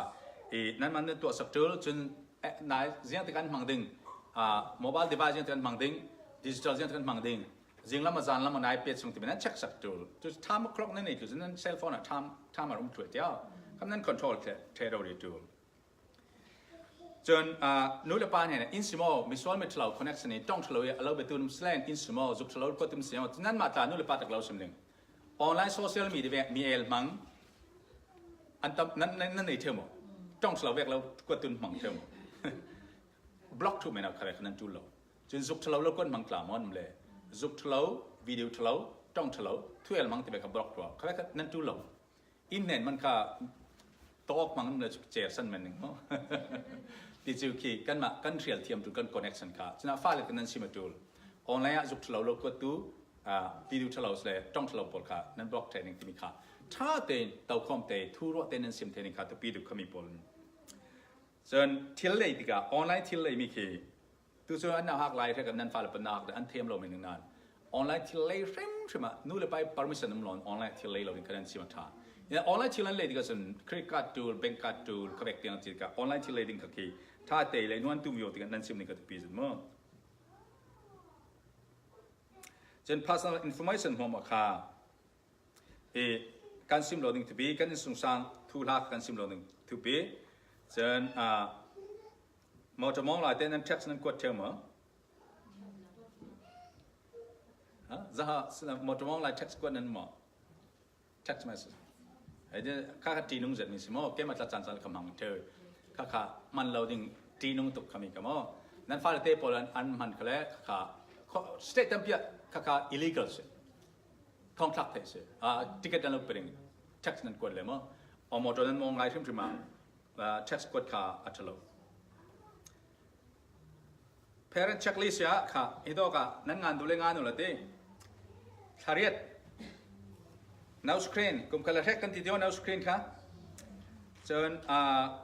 i nan man nan tuahsak ṭul. Cun, eh, nai, ziang tik an hmang ding, aa, mobile device ziang tik an hmang ding, digital ziang tik an hmang ding, zinglam a zanlam a nai pet sung timi nan check sak ṭul. Cu time clock nan nei ṭul, cun nan cell phone ah time, timer um ṭhuai tiah, kam nan control ṭhe, ṭhe rori ṭul. Cun, ah, nu le pa hnenah in sim aw, misual miṭhalo connection i ṭong ṭhalo i a lo biatu um selen in sim aw, zuk ṭhalo kuat um sim aw, nanmah tla nu le pa tak lo sim ding. Online social media vek mi el hmang an tam, nan, nan, nan nei ṭheu maw? Ṭong ṭhalo vek lo kuat tun hmang ṭheu maw? Block ṭhuh men a kha vek nan ṭul lo. Cun zuk ṭhalo lo kuat hmang tla maw le? Zuk ṭhalo, video ṭhalo, ṭong ṭhalo, thu el hmang ti vek kha block ṭhuh kha vek nan ṭul lo. Inn hnen man kha tawk hmang le cu cer san men ning maw? Ti cu khi kanmah kan hrial thiam ṭul kan connection kha. Cun a fale kan nan sim a ṭul. Online ah zuk ṭhalo lo kuattu, ah, video ṭhalo le ṭong ṭhalo pawl kha nan block ṭheh ning timi kha. Ṭha tein, tokhom te, thu ruah te nan sim thei ning kha tupi tuk khami pawl. Cun thil lei tikah, online thil lei mi khi, tu cu an nauhak lai hrekkhat nan fale pan nauhak an them lo men ning nain. Online thil lei hrimhrim ah, nu le pa i permission um lo in online thil lei lo ding kha nan sim a ṭha. Ina online thil an lei tikah cun, credit card ṭul, bank card ṭul, kha vek tiang a ci tikah, online thil lei ding kha khi, ṭha te lei nuan tu vivo tikah nan sim ning kha tupi cun maw? Cun personal information hmuahhmuah kha, i kan sim lo ding thupi, kan innsungsang thuhla kan sim lo ding thupi. Cun, ah, motor mawng lai te nan text nan kuat ṭheu maw? Ha? Zaha, motor mawng lai text kuat nan maw? Text message. Hei, kha kha ṭihnung zet mi si maw? Keimah tla caan caan ka hmang ṭheu. Kha kha hman lo ding ṭihnung tuk khami ka maw? Nan fale te pawl an, an hman kha le, kha kha, state tampi ah kha kha illegal si. Thongthlak theih si. Ah, ticket an lo pe ding. Text nan kuat le maw? Aw, motor nan mawng lai hrimhrim ah, ah, text kuat kha a ṭha lo. Parent checklist ah kha, hi tawk ah nan ngan duh le ngan uh la ti. Thla riat. No screen. Kum kha le hrek kan ti ti no screen kha. Cun, ah,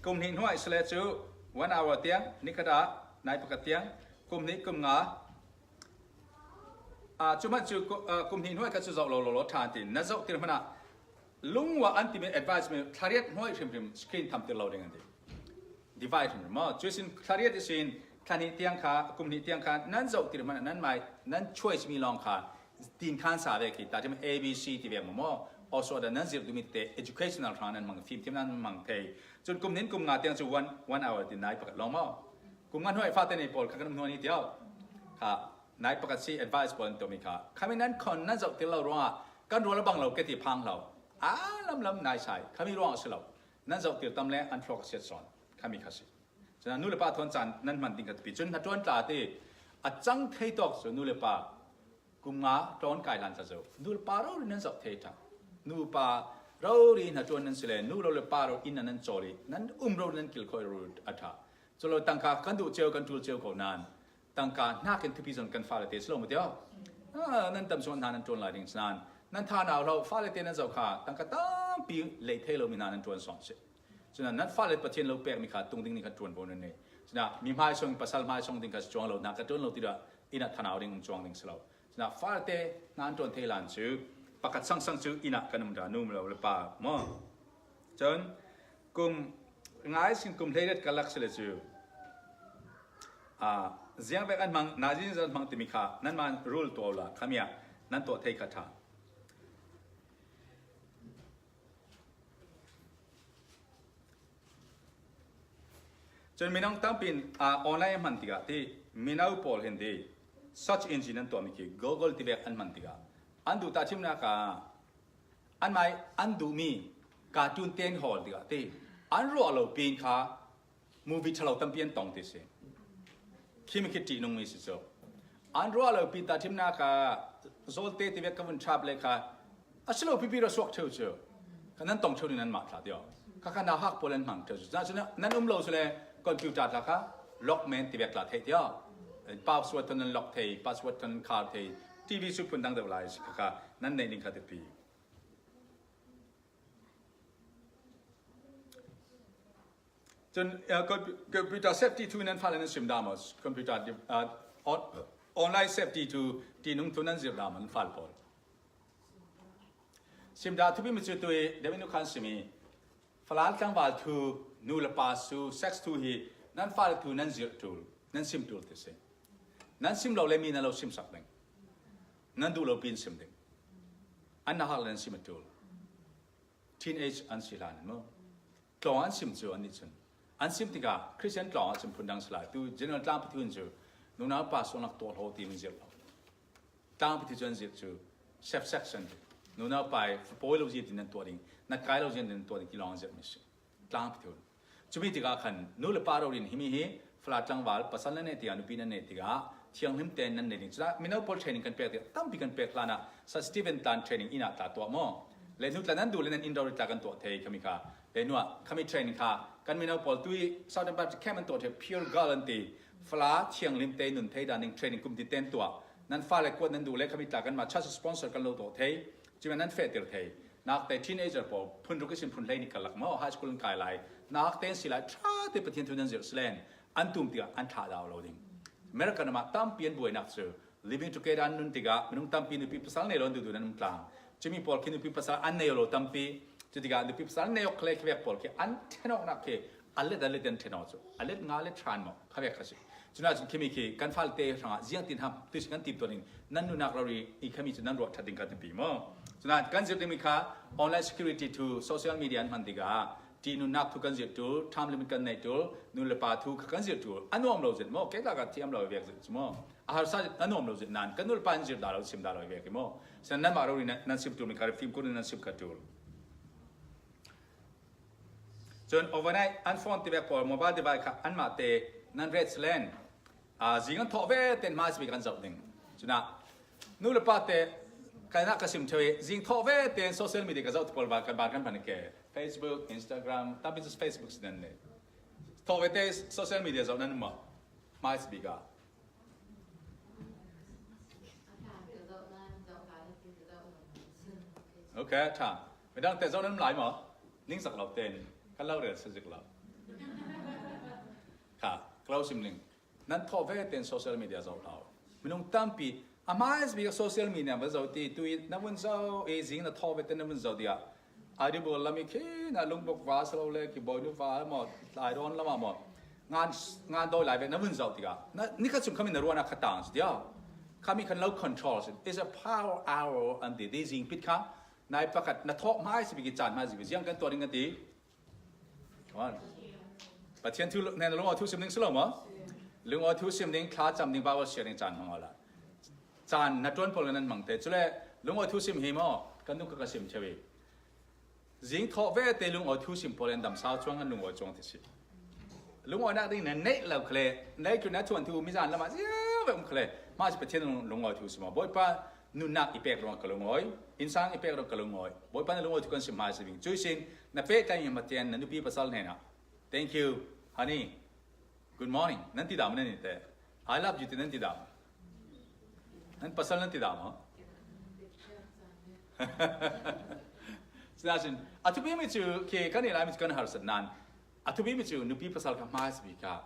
kum hnih hnuai si le cu one hour tiang, ni khat ah nai pakhat tiang, kum hnih kum nga. Ah, cu hmanh cu ku-, ah, kum hnih hnuai kha cu zoh lo, lo, lo ṭhan ti. Na zoh tir hmanh ah lungua an timi advice mi thla riat hnuai hrimhrim screen thamtir lo ding an ti. Device hrimhrim maw? Cu sin thla riat ihsin thla hnih tiang kha, kum hnih tiang kha nan zoh tir hmanh ah nan mai, nan choice mi lawng kha tin khan sa ve khi, ta ṭhim A B C ti ve maw maw? Aw suah dah nan zirh duhmi te educational hrang nan hmang, fimthiam nan hmang thei. Cun kum hnih kum nga tiang cu one, one hour ti nai pakhat lawng maw? Kum nga hnuai fate nei pawl kha kan um hnuah ni tiau. Kha nai pakhat si advice pawl an tuahmi kha. Khami nan khon nan zoh tir lo ruangah kan rual a bang lo ke ti phang lo. A lam lam nai sai. Khami ruang a si lo. Nan zoh tir tam le an thluak a siat sawn. Khami kha si. Cun nu le pa thawn caan nan hman ding kha tupi. Cun hnaṭuan tla ti a cang thei tawk cu nu le pa kum nga ṭawn kai hlan tla zo. Nu le pa rori nan zoh thei ṭha. Nu pa rori hnaṭuan nan si le, nu lo le pa rori inn ah nan cawl i, nan um rori nan kilkhawi rori a ṭha. Cu lo tangka kan duh cio, kan ṭul cio ko nain, tangka hnakin thupi zong kan fale te si lo maw tiah? Ah, nan tam sungah hna nan ṭuan lai ding si nain, nan thanau lo, fale te nan zoh kha, tangka tampi lei thei lomi hna nan ṭuan sawng si. Cun nan fale Pathian lo pekmi kha tung ding ni kha ṭuan bo nan nei. Cun mi hmaisawng, pasal hmaisawng ding kha si cuang lo, hna ka ṭuan lo ti dah inn ah thanau ding um cuang ding si lo. Cun fale te hna an ṭuan thei hlan cu pakhat sangsang cu inn ah kan um dah nu lo le pa maw? Cun kum ngai sin kum hleiriat karlak si le cu, ah, ziang vek an hmang, nazi an hmang timi kha nanmah rule tuah la, khami ah nan tuah thei kha ṭha. Cun minung tampi in, ah, online an hman tikah ti, mino pawl hin ti, search engine an tuahmi khi Google ti vek an hman tikah, an duh tahṭhimnak ah, anmah an duhmi cartoon te an hawl tikah ti, an ruah lo pin kha movie ṭhalo tampi an tong ti si. Khi mi khi ṭihnungmi si cu. An ruah lo pin tahṭhimnak ah, Zawlte ti vek ka vun ṭhap le kha, a si lo pipi ra suak ṭheu cu. Kha nan tong ṭheu ning nanmah tla tiah. Kha kha nauhak pawl an hmang ṭheu cu. Cun nan um lo cu le computer tla kha Walkman ti vek tla theih tiah. Password thawn nan lock thei, password thawn nan khar thei. T V cu phun dang deuh lai si kha kha nan neih ning kha tipi. Cun, eh, compu-, computer safety thu nan fale nan sim dah maw? Computer di-, ah, on-, online safety thu, ṭihnung thu nan zirh dah maw, nan fale pawl? Sim dah thupi mi cu tui, David nu khan simi, Falam tlangval thu, nu le pa su, sex thu hi, nan fale thu nan zirh ṭul, nan sim ṭul ti si. Nan sim lo le mi nan lo simsak ding. Nan duh lo pin sim ding. An nauhak le nan sim a ṭul. Teenage an si hlan in maw? Tlawng an sim cu an nih cun. An sim tikah Christian tlawng ah cun phundang si lai. Tu general tlangpi thu in cu nunau pa sualnak tuah hlaw ti an zirh lo. Tlangpi thu cu an zirh cu self section. Nunau pa i fapawi lo zia tin nan tuah ding, natkai lo zia tin nan tuah ding ti lawng an zirhmi si. Tlangpi thu. Cumi tikah khan nu le pa rori in himi hi fala tlangval pasal nan nei tikah, nupi nan nei tikah thianghlim tein nan nei ding. Cucaah mino pawl training kan pek tikah tampi kan pek hlan ah Sir Stephen tlan training inn ah tla tuah maw? Le hnu tla nan duh le nan inn rori tla kan tuah thei khami kha. Le hnuah khami training kha kan mino pawl tu i Southern Baptist Camp an tuah thei, Pure Gold an ti. Fala thianghlim te nun thei dan ding training kum ti ten tuah. Nan fale kuat nan duh le khami tla kanmah church sponsor kan lo tuah thei. Cumi nan fehtir thei. Nakte teenager pawl phun ruk ihsin phun hlei nih karlak maw, high school an kai lai. Nakte an si lai, ṭha te Pathian thu nan zirh si len an tum tikah an thlah dau lo ding. America namah tampi an buainak cu living together an nun tikah minung tampi nupi pasal nei lo an duhduh nan um tlang. Cumi pawl khi nupi pasal an nei lo tampi. Cu tikah nupi pasal an nei awk khalei khavek pawl khi an ṭhen awknak khi a let a let an ṭhen awk cu a let nga let ṭhan maw khavek kha si. Cunah cun khimi khi kan fale te hrangah ziangtin ham tuisin kan timtuan in nan nunnak rori i khami cu nan ruah ṭhat ding kan tipi maw? Cunah kan zirh dingmi kha online security thu social media an hman tikah ṭih nunnak thu kan zirh ṭul, time limit kan nei ṭul, nu le pa thu kha kan zirh ṭul. A nuam lo zet maw? Kei tlak ah thiam lo vek zet cu maw? A harsa zet a nuam lo zet nan kan nu le pa in zirh dah lo, sim dah lo vek i maw? Sinan nanmah rori nan, nan sim ṭulmi kha fimkhur in nan sim kha ṭul. Cun overnight an phone tivek pawl mobile device kha anmah te nan ret si len, aa, zing an thawh ve tein hmaisabik an zoh ding. Cunah nu le pa te kan ah ka sim ṭheu i zing thawh ve tein social media ka zoh ti pawl kan ban kan hman ke. Facebook, Instagram, tampi cu Facebook si nan nei. Thawh ve te social media zoh nan um maw? Hmaisabik ah. Okay, ṭha. Midang te zoh nan um lai maw? Ningzak lo tein kan lo rel si zik lo. Kha, ka lo sim ning. Nan thawh ve tein social media zoh hlah. Minung tampi a hmaisabik social media va zoh ti tu i na vun zoh i zing na thawh ve tein na vun zoh tiah a ri bul lam i khi na lungbuk va si lo le ki bawinu va maw, tlai rawn lamah maw, ngan, ngan dawi lai ve na vun zoh tikah na, nikhat chung khami na ruahnak kha tang si tiah khami khan lo control si. It's a power hour an ti, ti zing pit kha nai pakhat na thawh hmaisabik i caan hmaisabik i ziang kan tuah ding kan ti. Come on. Pathian thu hnen lungawi thu sim ding si lo maw? Lungawi thu sim ding, thla cam ding, Bible share ding caan hmang awla. Caan na ṭuan pawl nan hmang te. Cule lungawi thu sim hi maw? Kan dungka ka sim ṭheu i. Zing thawh ve te lungawi thu sim pawl in damsau cuang an lungawi cuang ti si. Lungawinak ding na neih lo khale, na tlun na thuan thu mizan lamah ziau ve um khale, mah si Pathian lung-, lungawi thu sim maw? Bawipa, nunnak i pek ruang ka lungawi, innsang i pek ruang ka lungawi. Bawipa na lungawi thu kan sim hmaisabik. Cuih sin na pehtlai mi Pathian na nupi pasal hnenah, "Thank you, honey. Good morning," nan ti dah maw nan i te? "I love you," ti nan ti dah maw? Nan pasal nan ti dah maw? Sinasin a thupimi cu khi kan i laimi cu kan harsat nan a thupimi cu nupi pasal kha hmaisabik kha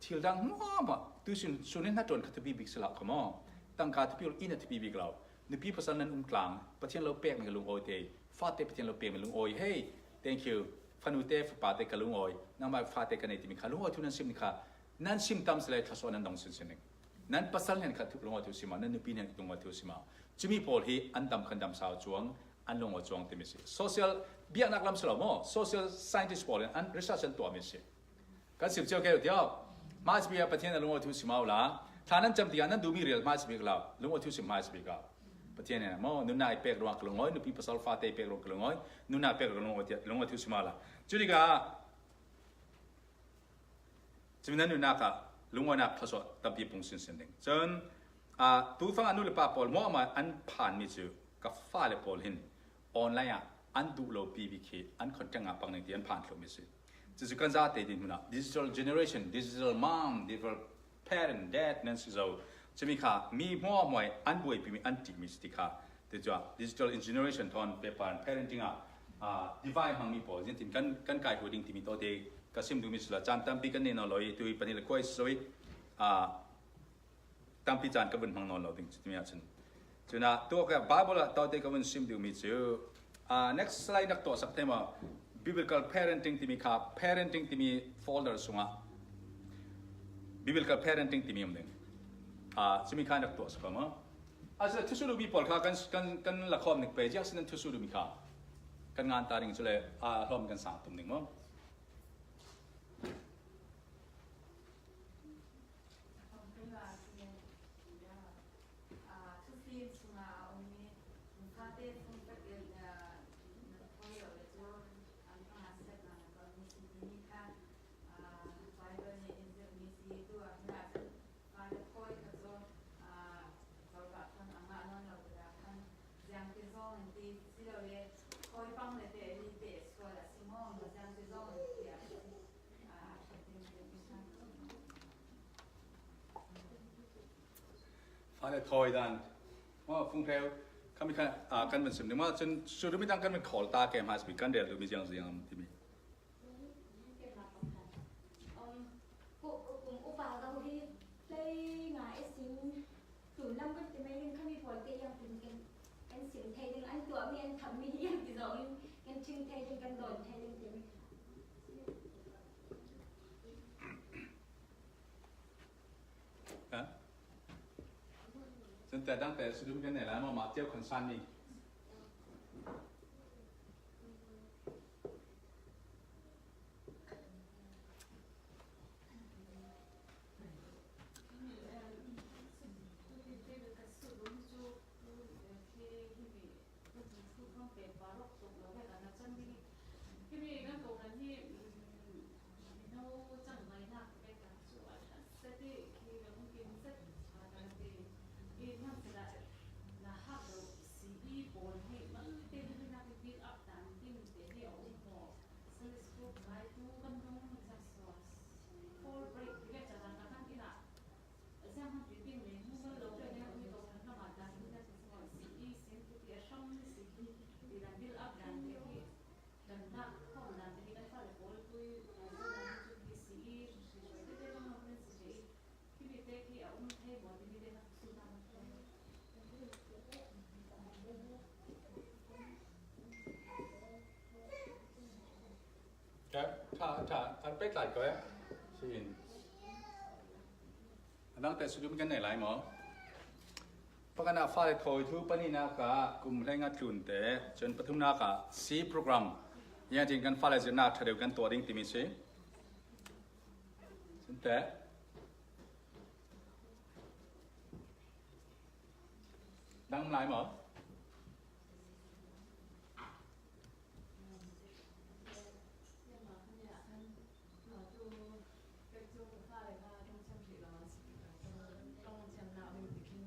thil dang hmuahhmuah tuisun sun in hnaṭuan kha thupi bik si lo kha maw? Tangka thupi lo, inn a thupi bik lo. Nupi pasal nan um tlang, Pathian lo pekmi lungawi te, fate Pathian lo pekmi lungawi. Hey, thank you. Fanu te, fapa te ka lungawi, nangmah fate ka nei timi kha lungawi thu nan sim ni kha, nan sim tam si le thluasuah nan dong sinsin ding. Nan pasal hnen kha thu, lungawi thu sim a, nan nupi hnen lungawi thu sim a. Cumi pawl hi an dam khan damsau cuang, an lungawi cuang timi si. Social biaknak lam si lo maw? Social scientist pawl in an research an tuahmi si. Kan sim cio keu tiau. Hmaisabik ah Pathian a lungawi thu sim awla. Thla nan cam tikah nan duhmi rial hmaisabik lo. Lungawi thu sim hmaisabik ah. Pathian in maw, nunnak i pek ruang ka lungawi, nupi pasal fate i pek ruang ka lungawi, nunnak pek ruang ka lungawi tiah lungawi thu sim awla. Cu tikah cumi nan nunnak ah lungawinak thluasuah tampi pung sinsin ding. Cun, aa, tu fang a nu le pa pawl hmuahhmuah an phanmi cu ka fale pawl hin online ah an duh lo pipi khi an contact ah pang ning ti an phan thluhmi si. Cucu kan zate dinhmun ah digital generation, digital mom, digital parent, dad nan si zo. Cumi kha mi hmuahhmuah an buaipimi an ṭihmi si ti kha. Ti cu ah digital generation thawn pepa in parenting ah, ah, divide hmangmi pawl ziangtin kan, kan kaihruai ding timi tawte ka sim duhmi si lo. Caan tampi kan nei nawn lo i tu i pahnih le kua i si zo i, ah, tampi caan ka vun hmang nawn lo ding cu timi ah cun. Cun ah tu ka Bible ah tawte ka vun sim duhmi cu, ah, next slide nak tuahsak te maw? Biblical parenting timi kha, parenting timi folder sungah biblical parenting timi um ding. Ah, cumi kha nak tuahsak maw? A si thusuh duhmi pawl kha kan, kan, kan lakhawm ning pei ziak si nan thusuh duhmi kha kan ngan ta ding cule, ah, hlawm kan sang tum ding maw? silole, koi pang le te li te sual a simong, zang si zong, ya, ah, Fale thoi dan. Maw, Fung Hreu, kami kha, ah, kan van sim ni ma, chun, suru mi dang kan van khol ta ke mas bi kan rel tu mi ziang ziang ti mi. Um, ko, ko, kum upa gau hi, play nga e sing, tu lam kan ti mai kan kami pol te yang pun kan, kan sim thei ding, an tua mi an tham mi yang ti zong, kan ching thei ding, kan don thei ding ti mi. Ha? Sen te dang te sudum kan ne la ma ma tiau kan san ni. Himi kan kohran hi, um, mino changmainak bek a chu a ṭha seti khi kan hung kim zet a kan ti. I hmang sila na hak lo si i pawl hi malte hi na build up dan ding te hi a um maw? Sunday school kai tu kan dong zak so. Fall break hi bek a kan ina. Ziang han ti ding le mu mal lo bek ne um i kohran lamah dan hi na kan si i sin ti a hrang si hi ti dan build up dan te hi. Kan lak khawm dan te hi kan fale pawl tui, uh, kan lak chu hi si i, hruai hruai te te lam lam kan si thei i, himi te hi a um thei maw timi te kha sut ta maw? Ka, ka, ka, kan pek lai ko ya. Sin. Adang te sudum kan nei lai maw? Pakhatna fale thoi thu, pahnina ka kum hleinga tlun te, chun pathumna ka C program. Yang tin kan fale zirna ṭha deuh kan tuah ding timi si. Chun te. Dang lai maw? Ṭawng thiamna um in ti khin,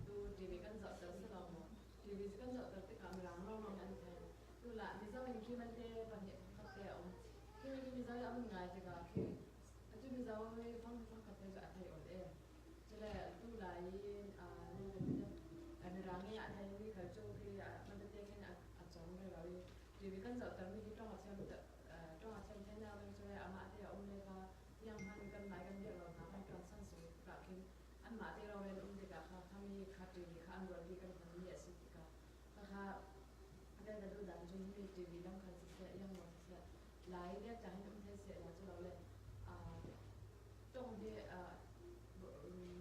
tu T V kan zohter si lo maw? T V kan zohter tikah Mirang lawng lawng an thei. Tu lah Mizo in khi man te pahnih pakhat te a um. Khi khi Mizo a man ngai tikah khi a tu Mizo i fang fang khat te cu a thei awl e. Cule tu lai i, aa, nan kan ti, aa, Mirang i a thei mi khal cu khi, aa, man te khin a, a cawng rero i T V kan zohter mi hi ṭawng a thiam te, aa, ṭawng a thiam thei nak ding cule amah te a um le kha, Zianghman kan ngai kan dirh lo hna khan ṭuansan sung tikah khin anmah te rori an um tikah kha, khami kha T V kha an ruat hi kan hman mi a si tikah kha, kha kan ka duh dan cu himi T V lam khan siseh, ziang maw siseh, lai vialte hin um thei seh lai cu lo le, aa, ṭawng hi, aa,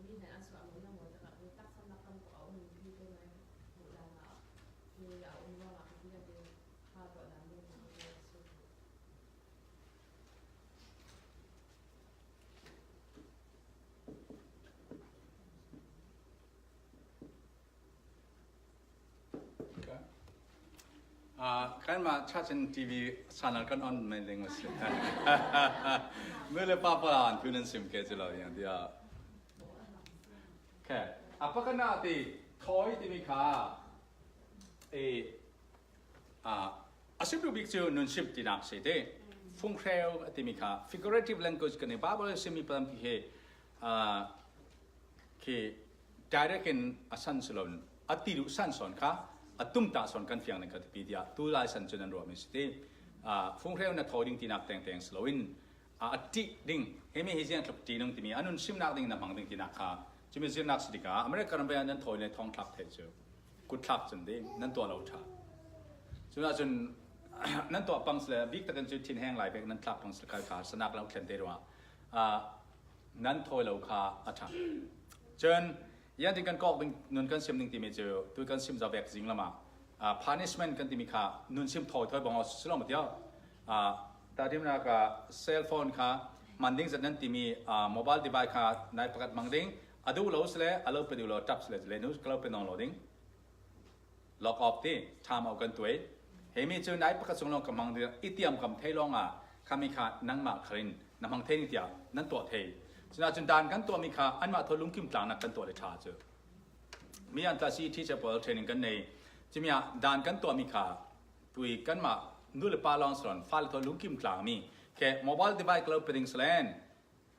mi hnen an suah lo ziang maw tikah hi taksa nak tam ko a um hi te ngai hmuh dan ah hi a um ruangah ka ti a ti kha tuah dan ding ka si. Ah, kan ma church and T V channel kan on mai ding ma si. Mele papa an tu nan sim ke chilo yang dia. Okay. Apa kana ti thoi ti mi kha. Eh, ah, a sim tu bik chu nunsim tinak si te. Fung Hreu a ti mi kha figurative language kan i Bible sim mi palam ki he, ah, khi direct in a san si lo, a ti duh san sawn kha, a tum ta sawn kan fiang ning ka ti pi dia, tu lai san cun an ruah mi si ti. Ah, Fung Hreu na thawi ding tinak tengteng si lo in, ah, a ti ding, he mi hi ziang tluk ti nung ti mi, a nun simnak ding na hmang ding tinak kha, cumi zirnak si dika, America ram ve nan thawi le thawng thlak thei cu, kut thlak cun ding, nan tuah lo ṭha. Cun ahcun, nan tuah pang si le, bik takin cu thin heng lai bek nan thlak pang si le kha, sanak lo thlen te ruah. Ah, nan thawi lo kha a ṭha. Cun, yan tin kan kawk ding, nun kan sim ding timi cu, tu kan sim zovek zing lamah, ah, punishment kan timi kha, nun sim thawi thawi bang aw si lo ma tiah, ah, tahṭhimnak ah cell phone kha, hman ding zat nan timi, ah, mobile device kha, nai pakhat hmang ding, a duh lo si le, a lo pe duh lo, ṭap si le, le nu ka lo pe nawn lo ding. Lock off ti, time out kan tuai. Hemi cu nai pakhat sung lawng ka hmang ding, i tiam kam thei lawng ah, khami kha nangmah kharin na hmang thei ning tiah nan tuah thei. Cun ahcun dan kan tuahmi kha anmah thaw lungkim tlangnak kan tuah le ṭha cu. Mi an tla si teacher pawl training kan nei, Cumi ah dan kan tuahmi kha tui kanmah nu le pa lawng salon fale thaw lungkim tlangmi khe mobile device ka lo pe ding salen.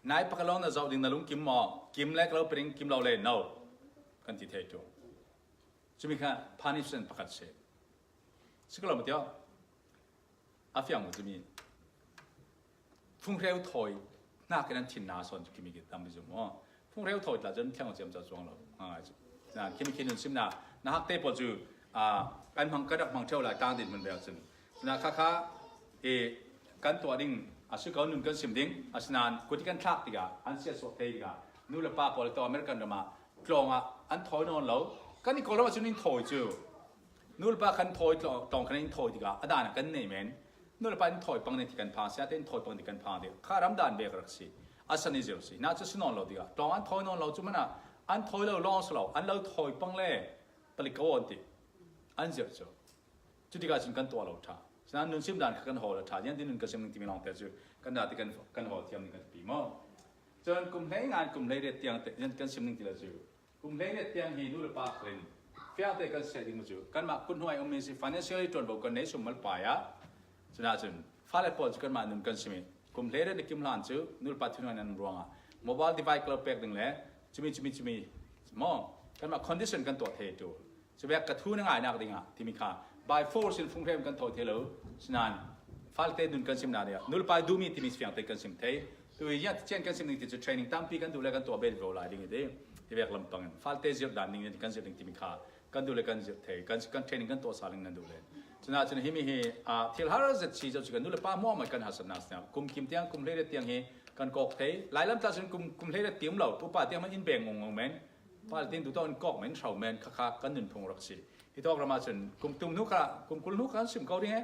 Nai pakhat lawng na zoh ding na lungkim maw? Kim le ka lo pe ding, kim lo le no. Kan ti thei tu. Cumi kha punishment pakhat si. Si ka lo ma ti aw. A fiang mu cumi. Phungreu thawi hnak in an thinna sawn cu kimi ki tam cu maw? Phungreu thawi tla cun thleng ciam ca cuang lo. Ngai cu. Na, kimi khi nun simna, na hakte pawl cu, ah, kan hmang, kan rak hmang ṭheo lai tang din hmun bel cun. Cuna kha kha, eh, kan tuah ding, a si ko nun kan sim ding, asinain kuti kan thlak tikah, an siatsuah thei tikah, nu le pa pawl tawh American ram ah tlawng ah an thawi nawn lo. Kan i Kawlram ah cun in thawi cu. Nu le pa kan thawi tlawng, tlawng khan in thawi tikah, a dan ah kan nei men. Nu le pa in thawi pang nih ti kan phang, siate in thawi pang nih ti kan phang tikah, kha ram dan bek rak si. A san i zir si. Na cu si nawn lo tikah, tlawng an thawi nawn lo cu hmanah, an thawi lo lawng si lo, an lo thawi pang le palik ko an ti. An zir cu. Cu tikah cun kan tuah lo ṭha. Sinain nun sim dan kha kan hawl a ṭha. Ziangtin nun kan sim ning timi lawngte cu kan dati kan, kan hawl thiam ning kan pi maw? Cun kum hlei ngan kum hlei riat tiang te, ziang kan sim ning ti lo cu. Kum hlei riat tiang hi nu le pa khal in fiangte kan seh ding cu. Kanmah kut hnuai ummi si financially ṭuanvo kan nei sum mal pai ah. Cunah cun fale pawl cu kanmah nun kan sim i kum hlei riat na kim hlan cu nu le pa thunuai nan ruangah mobile device ka lo pek ding le cumi, cumi, cumi maw? Kanmah condition kan tuah thei tu. Cuvek ka thu na ngainak dingah timi kha by force in phungreu kan thawi thei lo. Sinain falte nun kan sim na dingah nu le pa duhmi timi fiangte kan sim thei. Tu i ziah cian kan sim ding ti cu training tampi kan duh le kan tuah ve vivo lai ding i ti. Hi vek lampang in falte zirh dan ding kan zirh ding timi kha kan duh le kan zirh thei. Kan, kan training kan tuah sa ding nan duh le. Cunah cun himi hi, ah, thil har zet si zoh cu kan nu le pa hmuahmah kan harsatnak si. Kum kim tiang, kum hleiriat tiang hi kan kawk thei. Lailam tla cun kum, kum hleiriat tiang um lo, upa tiang hmanh in beng ngongngong men. Pal tin duh tawh in kawk men, hro men, khakha kan nunphung rak si. Hi tawk ram ah cun kum tum hnu kha, kum kul hnu kha an sim ko ding he.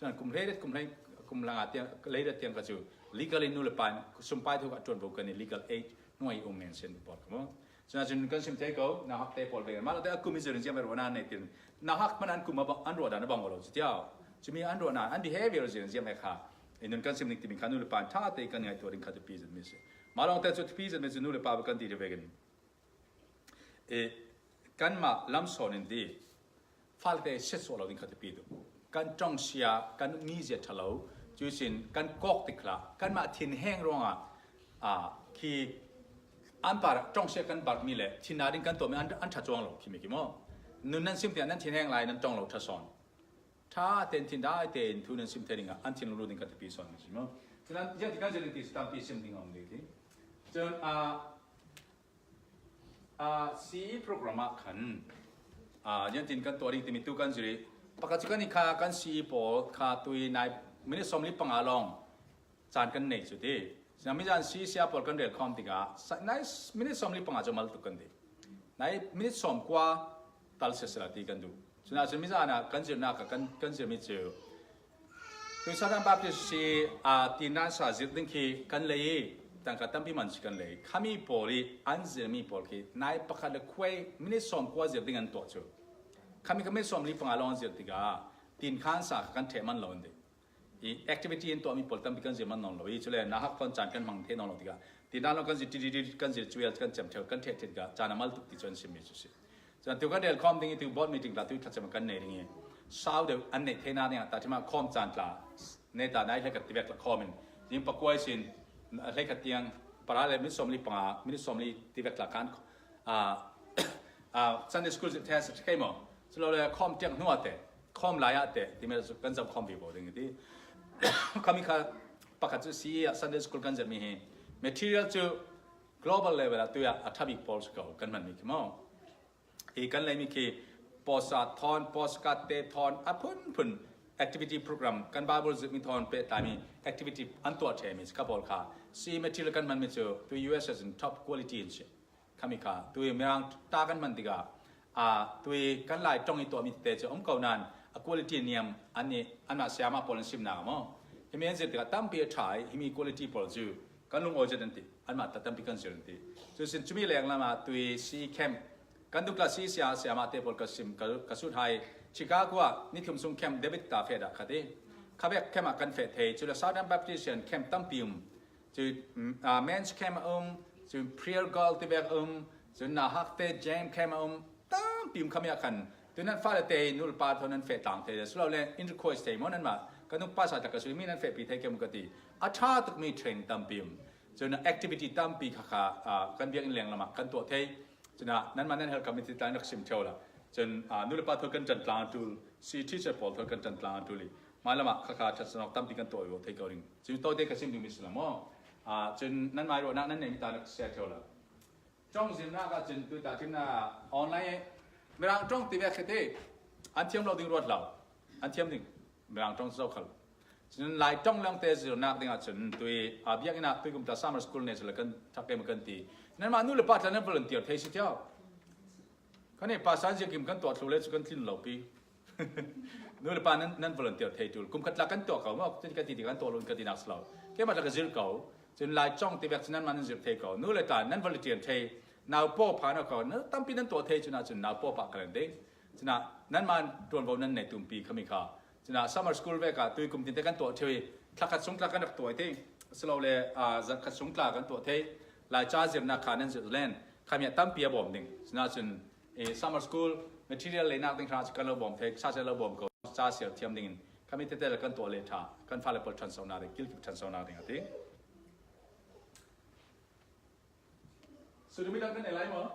Cun kum hleiriat, kum hlei, kum langa tiang, hleiriat tiang kha cu legal in nu le pa in sumpai thu kha ṭuanvo kan i legal aid hnuai i um men sin pawl kha maw? Cun cun kan sim thei ko, nauhak te pawl ve. Mah lo te a kum i zir in ziam e ruahnak nei tin. Nauhak hmanh an kum a bang, an ruah dan a bang lo cu tiau. Cumi an ruahnak, an behavior zir in ziam e kha. I nun kan sim ning timi kha nu le pa in ṭha te kan ngaihtuah ding kha thupi zet mi si. Mah lawng te cu thupi zet mi cu nu le pa kan ti ve kan. Eh, kanmah lam sawn in ti, falte siatsuah lo ding kha thupi tu. Kan ṭongsia, kan mizia ṭha lo, cuihsin kan kawk tik hlah, kanmah thinheng ruangah, ah, khi an par, ṭongsia kan barhmi le thinna ding kan tuahmi an, an ṭha cuang lo, khimi khi maw? Nun nan sim tiah nan thinheng lai nan ṭong lo ṭha sawn. Ṭha tein thin dai tein thu nan sim thei dingah an thinlung lut ding kha thupi sawn mi si maw? Cun ziang ti kan zir ding ti si tampi sim ding a um ding ti. Cun, ah, Ah, C E program ah khan, ah, ziangtin kan tuah ding timi tu kan zir i, pakhat cu kan i kha kan C E pawl kha tui nai minute sawmli panga lawng caan kan nei cu ti. Sina mizan C E sia pawl kan rel khawm tikah, sa-, nai minute sawmli panga cu mal tuk kan ti. Nai minute sawmkua tal sisila ti kan duh. Cunah cun mizan ah kan zirnak ah kan, kan zirmi cu, tu Southern Baptist si, aa, tindan sa zirh ding khi kan lei i, tangka tampi man si kan lei. Khami pawl i an zirmi pawl khi nai pakhat le khuai minute sawmkua zirh ding an tuah cu. Khami kha minute sawmli panga lawng an zirh tikah, tin khan sa kha kan ṭheh man lo an ti. I activity in tuahmi pawl tampi kan zir man nawn lo i, cule nauhak thawn caan kan hmang thei nawn lo tikah, tindan lo kan zir, ti, ti, ti, kan zir cual, kan cem ṭheu, kan ṭheh ṭhit tikah, caan a mal tuk ti cu an simmi cu si. Cun atu kan rel khawm ding i, tu board meeting tla tu thlacam kan nei ding i, sau deuh an neih theinak dingah tahṭhim ah khawm caan tla, neta nai hleikhat tivek tla khawm in, zing pakua ihsin, hleikhat tiang, para le minute sawmli panga, minute sawmli tivek tla kan, ah, ah, Sunday school zirh thei a si kei maw? Culo le khawm tiang hnu ah te, khawm lai ah te, ti mel kan zoh khawm vivo ding i ti. Khami kha pakhat cu C E ah Sunday school kan zirhmi hi material cu global level ah tuya a ṭha bik pawl si ko kan hmanmi khi maw? I kan leimi khi posa thawn, postcard te thawn, a phunphun activity program, kan Bible zirhmi thawn pehtlai mi activity an tuah ṭhemi si kha pawl kha. C E material kan hmanmi cu tu U S as in top quality in si. Khami kha, tui Mirang ta kan hman tikah, aa, tui kan Lai ṭong i tuahmi tete cu a um ko nain, a quality niam an i, anmah sayama pawl an simnak maw? Himi an zir tikah tampi a ṭha i, himi quality pawl cu kan lungawi zet an ti, anmah ta tampi kan zir an ti. Cu sin cumi lenglam ah tui C E camp, kan dukla C E sia, sayama te pawl ka sim, ka, ka sut hai, Chicago ah ni thum sung camp David ta feh dah khat i, khavek camp ah kan feh thei, cule Southern Baptist camp tampi um, cu, mm, ah, men's camp a um, cu prayer girl tivek a um, cu nauhakte jam camp a um, tampi um khami ah khan, Tu nan fale te nu le pa thawn nan feh tlang thei le, si lo le in request thei maw nanmah, kan tung pasa tak ka si mi nan fehpi thei kei maw ka ti. A ṭha tuk mi train tampi um. Cun activity tampi kha kha, ah, kan biakinn leng lamah kan tuah thei. Cun ah, nanmah nan hel committee tla in rak sim ṭheo la. Cun, ah, nu le pa thawn kan ṭan tlang a ṭul, C E teacher pawl thawn kan ṭan tlang a ṭul i. Hmai lamah kha kha ṭhatsanawk tampi kan tuah thei ko ding. Cun tawite ka sim ding mi si lo maw. Ah, cun nanmah ruahnak nan neih mi tla in rak share ṭheo la. Ṭong zirnak ah cun tu ta cun, ah, online, Mirang ṭong ti vek khi ti, an thiam lo ding ruat lo. An thiam ding. Mirang ṭong zokhal. Cun Lai ṭong lengte zirnak dingah cun tui, ah, biakinn ah tui kum ta summer school nei si lo kan ṭhak kei maw kan ti. Nanmah nu le pa tla nan volunteer thei si ṭheo. Kan i pa san ziakim kan tuah thlu le cu kan tlin lo pi. Nu le pa nan, nan volunteer thei ṭul. Kum khat tla kan tuah ko maw, cun ka ti ti kan tuah lo, ka tinak si lo. Keimah tla ka zir ko. Cun Lai ṭong ti vek cun nanmah nan zir thei ko. Nu le pa nan volunteer thei. Nau paw phan ko. Na tampi nan tuah thei cun ah cun nau paw pah ka len ding. Cun ah nanmah ṭuanvo nan nei tumpi khami kha. Cun ah summer school vek ah tui kum tinte kan tuah ṭheu i. Thlakhat sung tla kan rak tuah i ti. Si lo le, ah, zarhkhat sung tla kan tuah thei. Lai ca zirnak kha nan zir len. Khami ah tampi a bawm ding. Cun ah cun, eh, summer school material leinak ding hra cu kan lo bawm thei, sa lo bawm ko, ca siar thiam dingin. Khami tete le kan tuah le ṭha, kan fale pawl ṭhansonak ding, kilkip ṭhansonak ding a ti. Sudumi dang kan nei lai maw?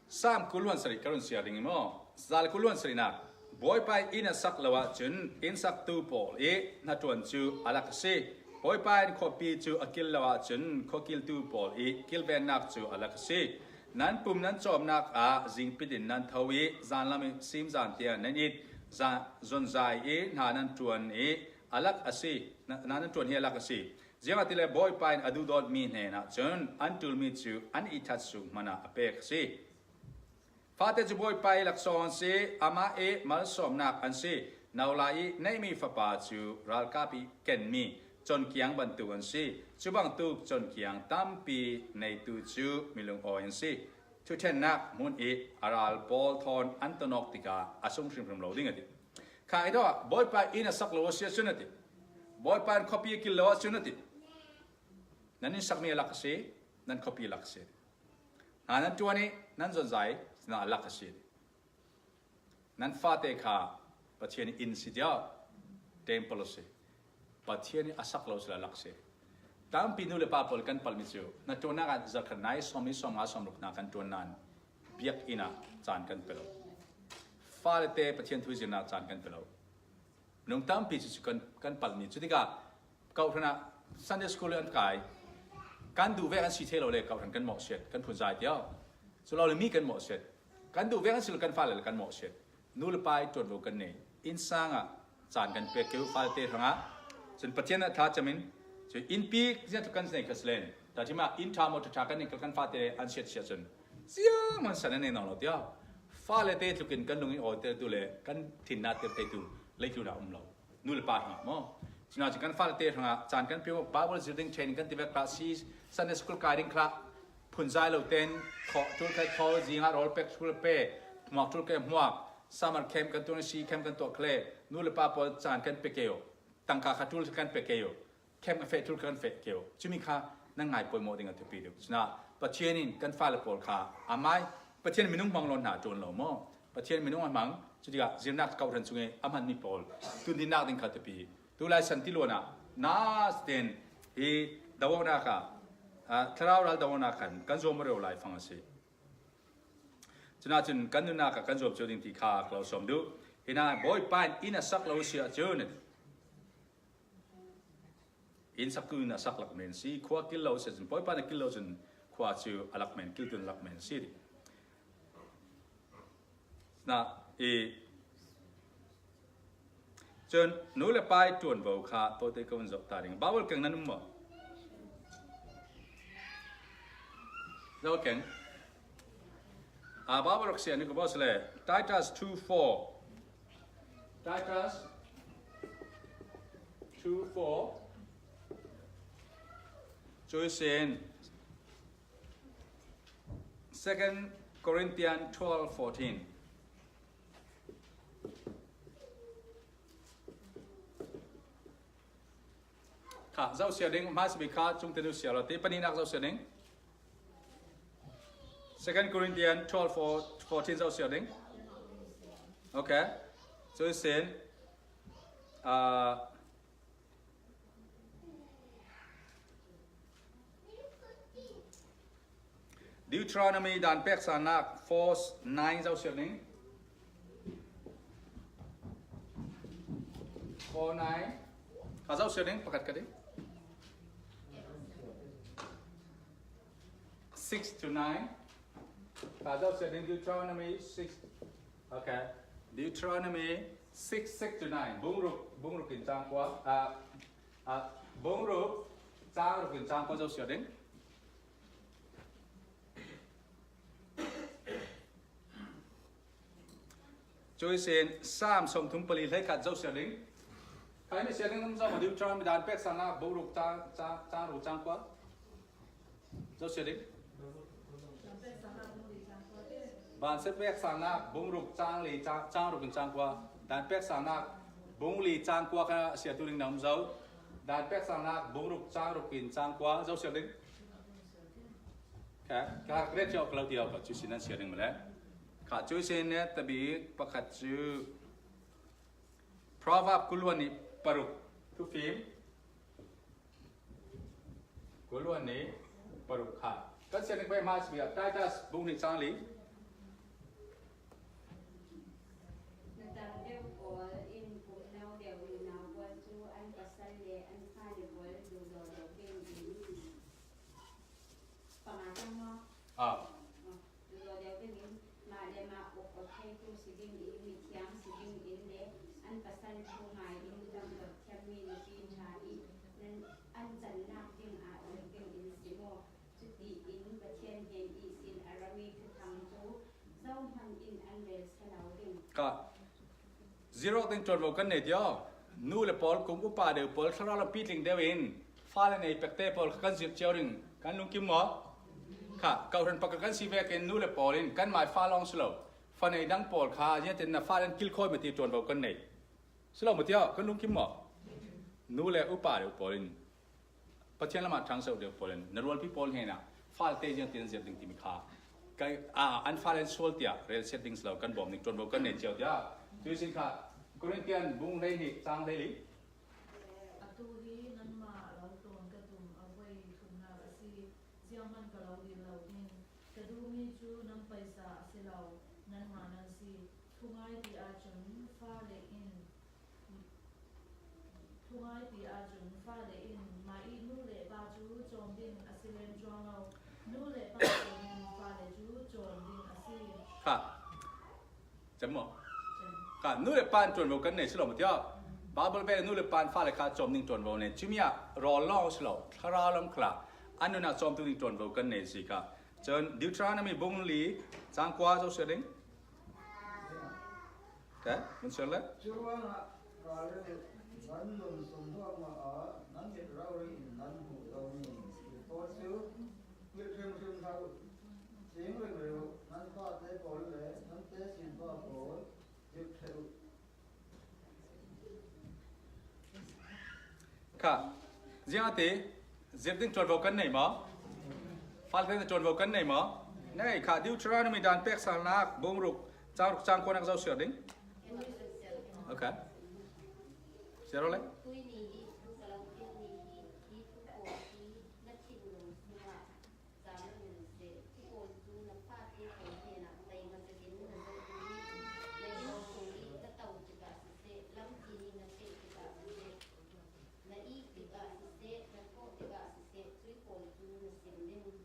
Sam kul luan sarih ka run siar ding i maw? Zal kul luan sarihnak. Bawipa in inn a sak lo ahcun inn saktu pawl i hnaṭuan cu a lak a si. Bawipa in khuapi cu a kil lo ahcun khuakiltu pawl i kilvennak cu a lak a si. Nan pum nan cawmnak ah zingpit in nan tho i zanlam i sim zan tiang nan it, zan, zonzai i hna nan ṭuan i a lak a si. Hna, hna nan ṭuan hi a lak a si. Ziangahtile Bawipa in a duhdawtmi hnenah cun an ṭulmi cu an ihthat suk hmanh ah a pek a si. Fate cu Bawipa i laksawng an si, amah i malsawmnak an si. Nolai i neihmi fapa cu ralkap i kenmi conkiang bantuk an si. Cu bangtuk conkiang tampi neitu cu milung awi an si. Thuṭhennak hmun i a ral pawl thawn an tonawk tikah a sung hrimhrim lo ding a ti. Kha i dawh ah, Bawipa in a sak lo a si ahcun a ti. Bawipa in khuapi a kil lo ahcun a ti. Nan in sakmi a lak a si, nan khuapi a lak a si. Hna nan ṭuan i nan zonzai, sinah a lak a si. Nan fate kha Pathian in si tia, temple a si. Pathian in a sak lo si lo a lak a si. Tampi nu le pa pawl kan palhmi cu, hnaṭuannak ah zarhkhat nai sawmli sawmnga sawmruk hna kan ṭuan nain biakinn ah caan kan pe lo. Fale te Pathian thu zirnak caan kan pe lo. Minung tampi cu kan, kan palhmi. Cutikah, kawhhran ah Sunday school an kai. Kan duh vek an si thei lo le, kawhhran kan mawhsiat, kan phunzai tiau. Cu lo le mi kan mawhsiat. Kan duh vek an si lo, kan fale le kan mawhsiat. Nu le pa i ṭuanvo kan nei. Innsang ah caan kan pek keu fale te hrangah. Cun Pathian a thlacam in, cu innpi ziangtluk kan nei kha si len. Tahṭhim ah inn ṭha maw ṭha ṭha kan ning kal kan fate an siat siat cun. Ziang man san an nei nawn lo tiau. Fale te tlukin kan lung i awiter tu le kan thinna tir theitu leitlun ah um lo. Nu le pa hrangah maw? Cunah cun kan fale te hrangah caan kan pe, Bible zir ding training kan ti vek hlah si, Sunday school kai ding hlah, phunzai lo ten, thawh ṭul kha thaw, zingah rawl pek ṭul pe, hmuak ṭul kha hmuak, summer camp kan tuah, sea camp kan tuah kha le, nu le pa pawl caan kan pe ke uh, tangka kha ṭul kan pe ke uh. Khem kan feh, ṭul kan feh ke uh. Cumi kha nan ngai pawimawh ding a thupi deuh. Cunah Pathian in kan fale pawl kha amai, Pathian minung hmang lo hna ṭuan lo maw? Pathian minung a hmang, cutikah zirnak kawhhran chung i a hmanmi pawl tundinnak ding kha thupi. Tu lai san tiluan ah, na siten hi dohnak ah, ah, thlarau ral dohnak khan kan zuam rero lai fang a si. Cunah cun kan nunnak ah kan zuam cio ding ti kha ka lo sawm duh. Hi nain Bawipa in inn a sak lo si ahcun, inn saktu in a sak lak men si, khua kil lo si ahcun, Bawipa in a kil lo cun khua cu a lak men, kiltu in a lak men si. Na, i, cun nu le pa i ṭuanvo kha tawite ka vun zoh ta ding. Bible keng nan um maw? Zoh keng. A, Bible rak sian i ka bawh si le, Titus two four. Titus two four. Cuih sin Second Corinthians twelve fourteen. Kha, zoh sia ding, hmaisabik kha, cungte nu sia lo ti, panihnak zoh sia ding. Second Corinthians twelve fourteen zo siar ding. Okay. So it's saying, uh, Deuteronomy dan pek sanak four nine zo siar ding. Four nine. Ka zo siar ding, pakat ka ding. Six to nine. Ka zo siar ding Deuteronomy six. Okay. Deuteronomy six, six to nine. Bung ruk, bung ruk in chang kua. Ah, ah, bung ruk, chang ruk in chang kua zo siar ding. Cuisin Sam sawmthum pali hleikhat zo siar ding. Khai mi siar ding nam zo ma Deuteronomy dan pek sanak bung ruk chang, chang, chang ruk chang kua. Zo siar ding. Ban se pek sanak bung ruk chang li chang, chang ruk in chang kua. Dan pek sanak bung li chang kua ka siar tu ding nam zo. Dan pek sanak bung ruk chang ruk in chang kua zo siar ding. Ka, ka kret cio kalau tiu ka cuisin nan siar ding male. Ka cuisin ne tabi pakat cu Proverb kuluan ni paruk. Thufim. Kuluan ni paruk kha. Kan siar ding pai mas bia Titus bung ni chang li. Na dang deuh pawl in pumhno deuh in nau pawl cu an pasal le an fale pawl duhdaw deuh ding in panga cang maw? Ah. Duhdaw deuh ding in mah le mah uk uk theitu si ding in mithiang si ding in le an pasal thu ngai in dam dawt thiammi nupi ṭha i nan an cannak ding ah deuh ding in si maw? Cutiin Pathian hnen ihsin a rami thuthang cu zohman in an rel si lo ding. Ka zero ding ṭuanvo kan nei ti aw. Nu le pawl kum upa deuh pawl thlarau lam pitling deuh in fale nei pekte pawl kha kan zirh cio ding kan lungkim maw? Kha, kawhhran pakhat kan si vekin nu le pawl in kan mai fa lawng si lo. Fa nei dang pawl kha ziatin na fale an kilkhawi ma ti ṭuanvo kan nei. Si lo ma ti aw, kan lungkim maw? Nu le upa deuh pawl in Pathian lamah ṭhangso deuh pawl in na rualpi pawl hnenah falte ziangtin an zirh ding timi kha kai, aa, an fale an sual tiah relsiat ding si lo kan bawm ding ṭuanvo kan nei cio tiah. Cuisin kha Korintian bung hleihnih cang hleili. Atu hi nanmah lo tlawn ka tum a voi thumnak a si. Zianghman ka lo dil lo ding. Ka duhmi cu nan paisa a si lo, nanmah nan si. Thungai ti ahcun fale in Thungai ti ahcun fale in mah i nu le pa cu cawm ding a si len cuang lo. Nu le pa cawm in fale cu cawm ding a si. Kha. Cem maw? Cem. Kha, nu le pa in ṭuanvo kan nei si lo maw tiah? Baibal bel nu le pa in fale kha cawm ding ṭuanvo nei. Cumi ah rawl lawng si lo, thlarau lam khal ah an nun ah cawmtu ding ṭuanvo kan nei si kha. Cun Deuteronomy bung li cang kua zo siar ding. Ka, kan siar le. Curuangah ralring nan nun sung hnuahmah ah nan mit rori in nan hmuh lomi pawl cu hngilh hrimhrim hlah uh. Cing ringring uh, nan fate pawl le nan tesinfa pawl zirh ṭheh uh. Kha, ziang a ti, zirh ding ṭuanvo kan nei maw? Falte nih ṭuanvo kan nei maw? Nei kha, Deuteronomy dan pek salnak bung ruk, cang ruk cang kuanak zo siar ding. Okay. Siar le. Caan in seh, cu pawl cu na fate pawl hnenah tei ngazet in na zoh ding i, na innchung i na to tikah siseh, lampi nih na feh tikah siseh, na ih tikah siseh, na thawh tikah siseh, cui pawl cu na sim ding.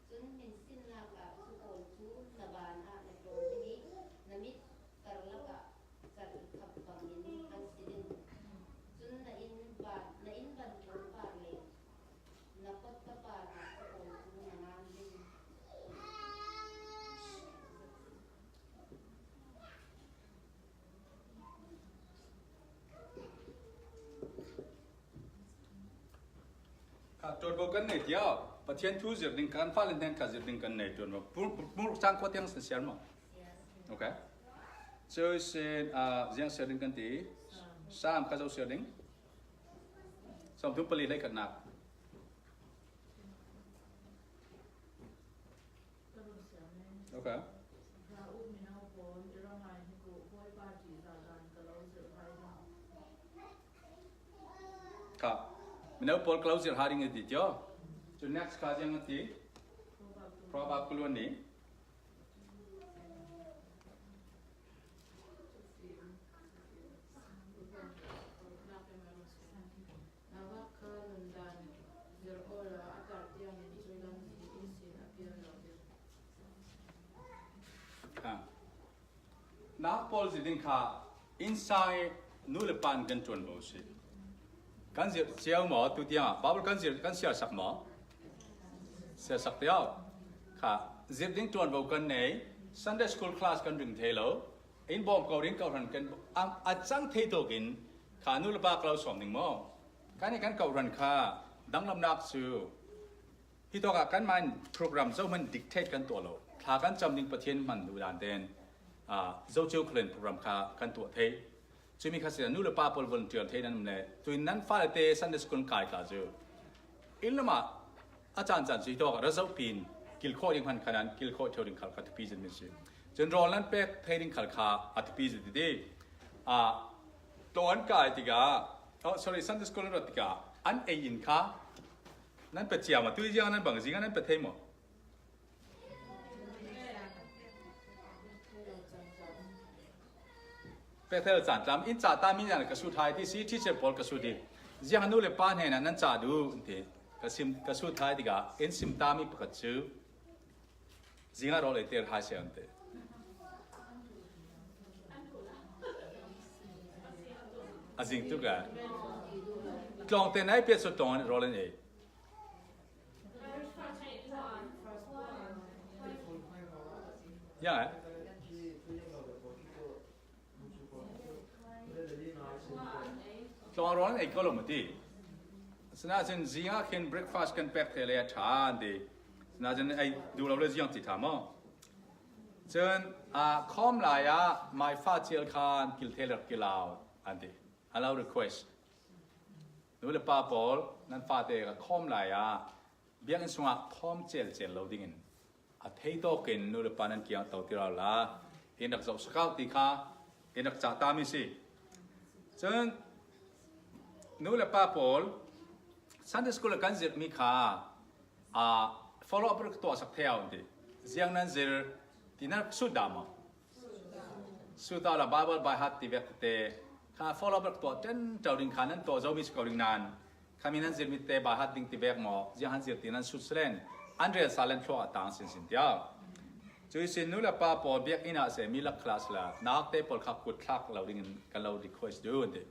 Cun hminsinnak ah cu pawl cu na ban ah na tlawm ding i, na mit karlak ah carh i khap bangin an si ding. Cun na inn ban, na inn bantuk par le na kawtka par ah cu pawl cu na ngan ding. Kha ṭuanvo kan nei tiah Pathian thu zirh ding kan fale hnen kha zirh ding kan nei ṭuanvo. Pur-, pur-, pur-, cang kua tiang siar maw? Okay. Cuisin, ah, ziang siar ding kan ti. Sam kha zo siar ding. Sawmthum pali hleikhatnak. Okay. Ka, mino pawl ka lo zir ha ding i ti tio. Chu next kha ziang a ti. Proverb kuluan ni. Ka. Nak pawl zir ding kha, insai nu le pan kan tuan bo si. Kan zir ciau maw, tu tiang, Bible kan zir, kan siar sak maw? Siar sak tiau. Kha, zir ding tuan bo kan nei, Sunday school class kan ring thei lo, in bawm ko ding ko hran kan, am, a cang thei to kin, kha nu le pa ka lo sawm ding maw? Kan ni kan ko hran kha, danglam nak su. Hi tawkah kan man program zo man dictate kan tuah lo. Thla kan cam ding Pathian man duh dan ten, ah, zo ceu khalen program kha kan tuah thei. Cumi kha sila nu le pa pawl volunteer thei nan um le. Tuin nan fale te Sunday school kai ka zu. In lama a chan chan zu hi tawkah ra zo pin. Kilkhawh ding han khanan, kilkhawh theu ding khal kha thupi zin min si. Cun rawl nan pek thei ding khal kha a thupi zin ti ti. Ah, tlawh an kai tikah, oh, sorry, Sunday school an rawt tikah, an ei in kha, nan pe ciam a, tui ziang nan bang zing a nan pe thei maw? Pe thei lo caan tlam, in cah ta mi nan ka sut hai ti si, teacher pawl ka sut hi. Ziang a nu le pa hnenah nan cah duh, ti ka sim, ka sut hai tikah, in sim ta mi pakhat cu, zingah rawl ei ter hai si an ti. A zing tuk ah. Tlawng te nai pia cu tlawng rawl an ei. Ya eh. Tlawng rawl an ei ko lo ma ti. Sinah cun zingah khin breakfast kan pek thei le a ṭha an ti. Sinah cun ei duh lo le ziang ti ṭha maw? Cun, ah, khawm lai ah mai fa cial khan kil thei le kilau an ti. An lo request. Nu le pa pawl, nan fate ka khawm lai ah biakinn sungah khawm celcel lo dingin a thei tawkin nu le pa nan kiang to ti rau la, in rak zoh sakau ti kha in rak cah ta mi si. Cun nu le pa pawl, Sunday school kan zirhmi kha, ah, follow up rak tuah sak thei au ti. Ziang nan zir ti nan rak sut dah maw? Sut dah la Bible by heart ti vek te. Kha follow up rak tuah ṭen ṭau ding kha nan tuah zomi si ko ding nan. Khami nan zirmi te by heart ding ti vek maw? Ziang han zir ti nan sut selen. An rel sa len thluak a tang sinsin tiau. Cui sin nu le pa pawl biakinn ah se mi lak class la nak te pawl kha kut thlak lo dingin kan lo request duh ti.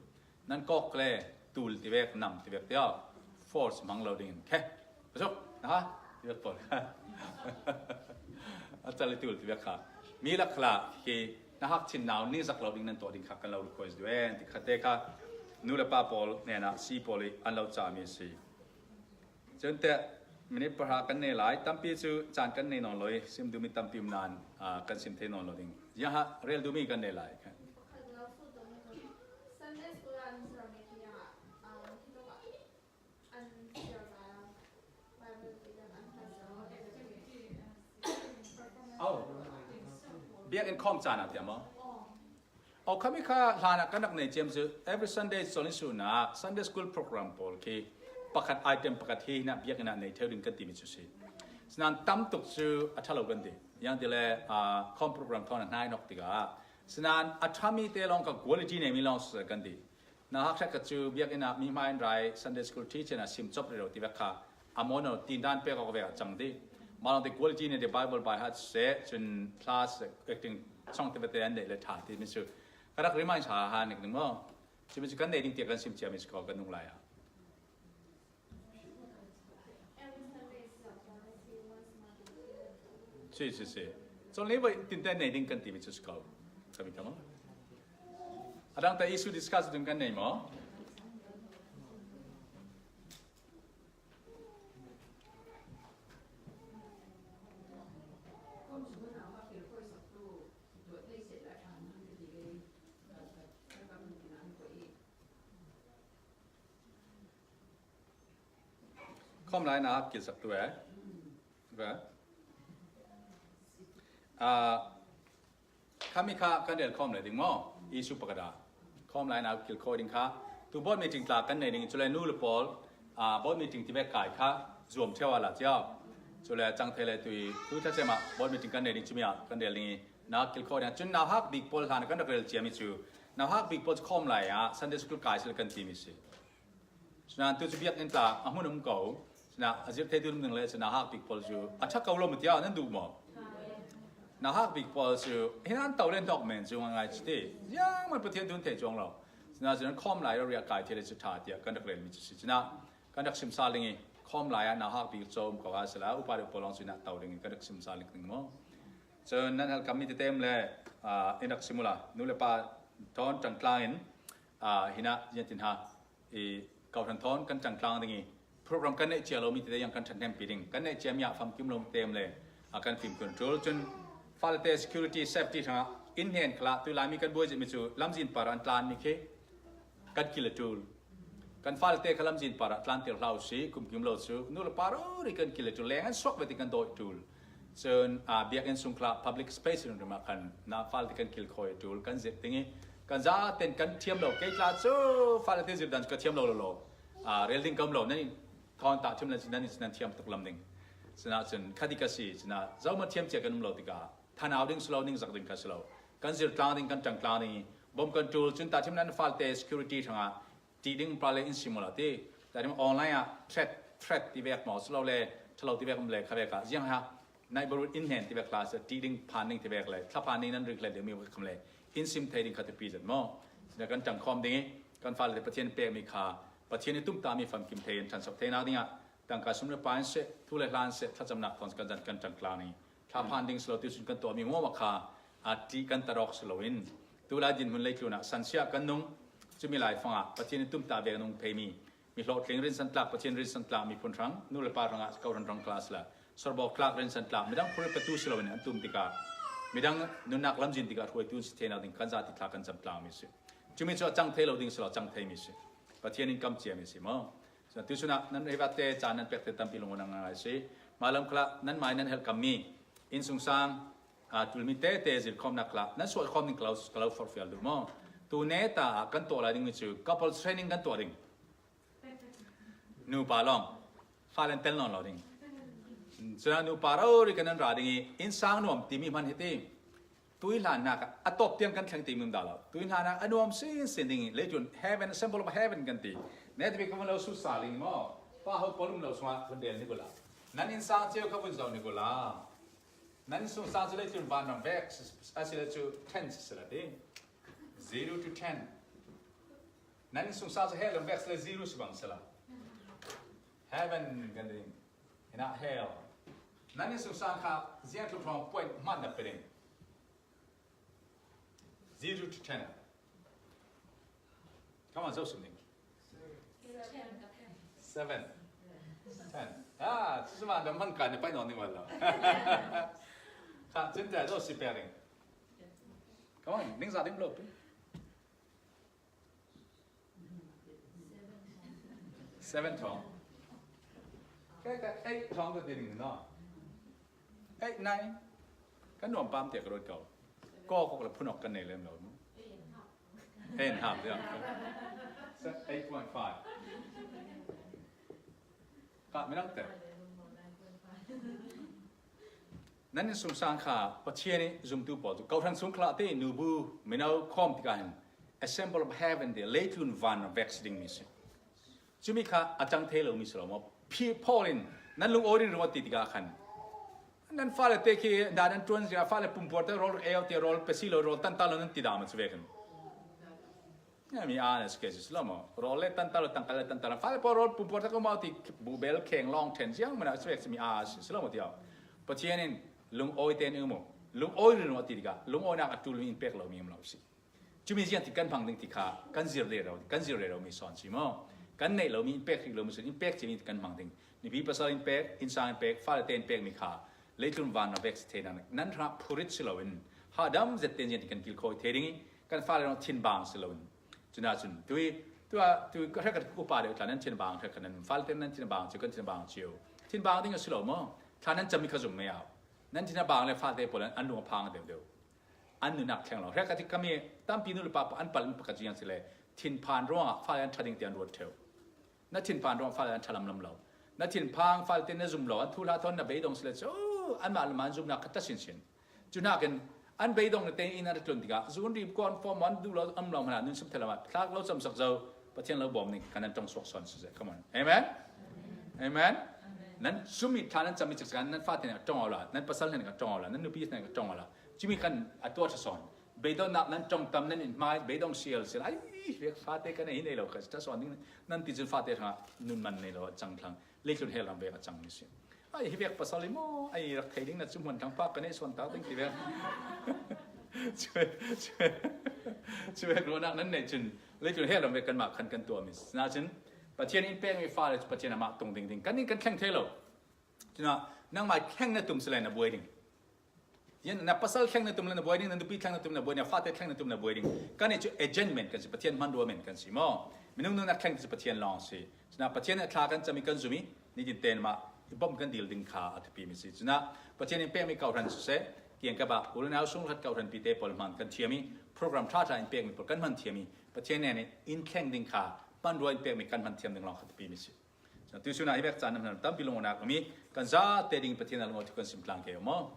Nan kawk le tul ti vek, nam ti vek tiau. Force hmang lo dingin khe. Pasuk, na ha? Ti vek pawl. A cal i tul ti vek kha. Mi lak kha la khi na hak chin nau ni zak lo ding nan tuah ding kha kan lo request duh en ti kha te kha. Nu le pa pawl hnenah si pawl i an lo cah mi a si. Cun teh minute pahra kan nei lai, tampi cu caan kan nei nawn lo i, sim duhmi tampi um nain, aa, kan sim thei nawn lo ding. Ziangha rel duhmi kan nei lai. Pakhat lo sut dong. Sunday school ah an zirmi khi ah, aa, hi tuk ah an zir lai ah Bible ti dang an hlat. Oh, biakinn khawm caan ah tiam maw? Oh. Aw, khami kha hlan ah kan rak nei ciam cu, every Sunday cawlin suhnak Sunday school program pawl khi pakhat item pakhat hi hinah biakinn ah nei theu ding kan timi cu si. Sinan tam tuk cu a ṭha lo kan ti. Ziang ti le, aa, khawm program thawn a hnai nawk tikah, sinan a ṭhami te lawng kha quality neimi lawng si kan ti. Na hak hrekkhat cu biakinn ah mi hmai an rai Sunday school teacher na sim cop rero ti vek kha a maw no tin dan pek awk vek a cang dih. Mah lawngte quality nih de Bible by heart seh, cun class acting song te vete an neih le ṭha ti mi cu ka rak remind ṭha ha nik ning maw? Cumi cu kan neih ding tiah kan sim cia mi cu ko kan nung lai ah. Si, si, si. Cun ni voi tinte neih ding kan ti mi cu si ko. Ka mi ta maw? A dang ta issue discuss ding kan nei maw? Khawm lai nak kilsak tu eh. Ve. Ah, khami kha kan rel khawm lai ding maw? Issue pakhat a khawm lai na kilkhawi ding kha. Tu board meeting tla kan nei ding, chule nu le pawl, ah, board meeting ti vek kai kha zuam theu a la ciau. Chule chang thei le tui tu tha chema board meeting kan nei ding chumi a kan rel ding i na kilkhawi ding. Chun nauhak bik pawl hlan kan rak rel ciami chu. Nauhak bik pawl chu khawm lai a Sunday school kai sila kan timi si. Chuna tu chu biakinn tla a hmun um ko. Chuna a zir thei tu ding le chuna hak bik pawl chu a tha ko lo maw tia nan duh maw? Na hak bik pawl chu hinan to len dok men chu ngai chi ti. Yang man Pathian tun thei chuang lo. Chuna chuna khawm lai lo ria kai thei le chu tha tia kan rak rel mi chu si. Chuna kan rak sim sa ling i khawm lai a na hak bik chu um ko a sila upa deuh pawl long chuna to ling i kan rak sim sa ling ding maw? Chun nan hal kam mi te tem le, ah, in rak sim ula nu le pa thawn tang tlang in, ah, hina yan tin ha. I kau than thawn kan tang tlang ding i program kan neih cia lo mi te yang kan than hnem pi ding. Kan neih cia mi a famkim lo tem le a kan fim kun tul. Chun fale te security safety thanga in hnen khala tu lai mi kan buai zet mi chu lamzin par an tlan mi khi kan kil a tul. Kan fale te kha lamzin par a tlan tel hlau si kumkim lo chu nu le pa rori kan kil a tul leng an suak ve ti kan doi tul. Chun, ah, biakinn sung khala public space ring rima kan na fale te kan kilkhawi tul kan zet ding i kan za ten kan thiam lo kei tla chu fale te zir dan chu ka thiam lo lo lo. Ah, rel ding kam lo nan in thawn ta thiam lan chu nan in chu nan thiam tuk lam ding. Chuna chun khati ka si chuna zoma thiam cia kan um lo tika thanau ding si lo ning zak ding ka si lo. Kan zir tlang ding kan tang tlang ding i bom kan tul chun ta thiam nan fale te security thanga ti ding pa le in sim ula ti. Ta thiam online a threat, threat ti vek maw si lo le thalo ti vek um le kha vek a ziang ha. Neighborhood in hnen ti vek hla se ti ding phan ding ti vek le thla phan ding nan rik le ding mi vek kham le in sim thei ding kha ti pi zet maw? Sina kan tang khawm ding i kan fale te Pathian pek mi kha Pathian i tum ta mi famkim thei in than sok thei nak ding a tangka sum le pa in se thu le hlan se thlachamnak thawn kan zan kan tang tlang ni thla phan ding si lo ti sun kan tuah mi maw ma kha a ti kan tarok si lo in tu lai din hun lei tluna sansia kan nung chumi lai fanga Pathian i tum ta vek nung phei mi Mi hlawhtling rinsan tlak, Pathian rinsan tlak miphun hrang, nu le pa hrangah kau hran hrang klas la. Sorbawk tlak rinsan tlak, midang phuripatu si loin an tum tikah, midang nunnak lamzin tikah hruaitu si theinak ding kan zati thlak kan cam tlang mi si. Cumi cu a cang thei lo ding si lo, a cang thei mi si. Pathian in kam cia mi si maw? Tusun ah nan reivate caan nan pekte tampi lungawng ngai si. Malam khalah nan mai nan helh kam mi innsungsang, aa, tulmi tete zirkhawmnak khalah nan sualkhawm ding ka lo, ka lo forhfial duh maw? Tu neta ah kan tuah lai ding mi cu couple training kan tuah ding. Nupa lawng, falen tel nawn lo ding. Cun nupa rori kan nan ra ding i, innsang nuam timi hman hi ti. Tuihlannak a tawp tiang kan thleng timi um dah lo. Tuihlannak a nuam sinsin ding i, leitlun heaven, symbol of heaven kan ti. Netapi ka vun lo sut sa ding maw? Pa ho pawl um lo sungah vun del ni kula. Nan innsang cio ka vun zoh ni kula. Nan innsungsang cu leitlun vanram vek a si le cu ten si la ding. Zero to ten. Nan innsungsang cu hell lam vek si le zero si bang si la. Heaven kan ding. Inah hell. Nan innsungsang kha ziang tluk hrawng point hman na pe ding. Zero to ten. Come on, zoh sim ding. Seven. Ten. Ah, cucu mah dah man kai na pai nawn ding wan lo. Kha cun dah zoh si pek ding. Come on, ning za ding lo pi. Seven thawng. Kei ka eight thawng ka ti ding no. Eight, nine. Kan nuam pam tiak ka ruat ko. Ko ko la phun awk kan nei lem lo. Eight and half, yeah. So eight point five. Ka minang te. Nan innsungsang kha Pathian i zumtu pawl cu, kau hran sung khalah te nubu mino khawm tikah hin a symbol of heaven ti leitlun van vek si ding mi si. Cumi kha a cang thei lo mi si lo maw? Phi Paul in nan lungawi ringring awt ti tikah khan nan fale te khi dah nan ṭuan zia fale pumpuar te rawl rak ei awt ti rawl pe si lo rawl tanta lo nan ti dah ma cu vekin. Mi aa na si ke si lo maw? Rawl le tanta lo tangka le tanta lo fale pawl rawl pumpuar tak maw ti buhbel kheng lawng ṭhen ziang mana si vek si mi aa si lo maw tiau? Pathian in lungawi te ning maw? Lungawi ringring awt ti tikah lungawinak a ṭul mi in pek lo mi um lo si. Cumi ziang ti kan hmang ding ti kha kan zir rero, kan zir rero mi sawn si maw? Kan neih lo mi in pek hrih lo mi sawn in pek cimi ti kan hmang ding. Nupi pasal in pek, innsang in pek, fale te in pek mi kha leitlun van na vek si theinak nan hrangah phurit si loin hahdam zet tein ziang ti kan kilkhawi thei ding i kan fale rawng thinbang si loin. Cuna cun tui, tua, tui ka hrekkhat upa deuh tla nan thinbang hrekkhat nan fale te nan thinbang cio, kan thinbang cio. Thinbang ding a si lo maw? Thla nan cam mi kha zum mei au. Nan thin a bang le fate pawl an lung a phang deuh deuh. An nunnak thleng lo. Hek a ti kami tampi nu le pa an pal in pakhat ziang si le thinphan ruangah fale an ṭha ding ti an ruat ṭheu. Na thinphan ruang fale an ṭha lamlam lo. Na thinphang fale te na zum lo. An thuhla thawn na beidong si le cu anmah lam an zumnak kha ta sinsin. Cu hnakin an beidong na tein an tlun tikah zun rim kuan form an duh lo am lo hmanh nun sim thei lo ah thlak lo camsak zo. Pathian lo bawm ning kan an ṭong suak sawn siseh. Come on. Amen. Amen. Nan sum i thla nan cam i cikcik nan fate nih a ṭong aw la, nan pasal hna nih a ṭong aw la, nan nupi hna nih a ṭong aw la. Cumi kan a tuah ṭha sawn. Beidonnak nan ṭong tam nan in hmai beidong sial sial. Ai, vek fate kan ei nei lo kha ṭha sawn ding nan ti cun fate hrangah nun man nei lo a cang thlang. Leitlun hell ram vek a cang mi si. Ai, hi vek pasal i maw, ai rak thei ding na cu hmuan thang pah kan ei sawn tak ding ti vek. Cu, cu, cu vek ruahnak nan nei cun leitlun hell ram vek kanmah khan kan tuah mi. Sinah cun Pathian in pekmi fale cu Pathian amah tung ding ding kan in kan thleng thei lo. Cunah nangmah thleng na tum si le na buai ding. Yan na pasal thleng na tum le na buai ding, na nupi thleng na tum na buai ding, na fate thleng na tum na buai ding. Kan i cu agent men kan si, Pathian hmanrua men kan si maw? Minung nunnak thleng cu Pathian lawng si. Cunah Pathian a thla kan cami kan zumi, nitin ten mah i bawmh kan dil ding kha a thupi mi si. Cunah Pathian in pekmi kawhhran siseh, kiangkap ah u le nau sungkhat kawhhran pite pawl hmang kan thiami, program ṭha ṭha in pekmi pawl kan hman thiami, Pathian nen in thleng ding kha hmanrua in pekmi kan hman thiam ding lawng kha thupi mi si. Cun tuisun ah hi vek caan hmanh tampi lungawnak a mi kan zate ding Pathian a lungawt kan sim tlang ke maw?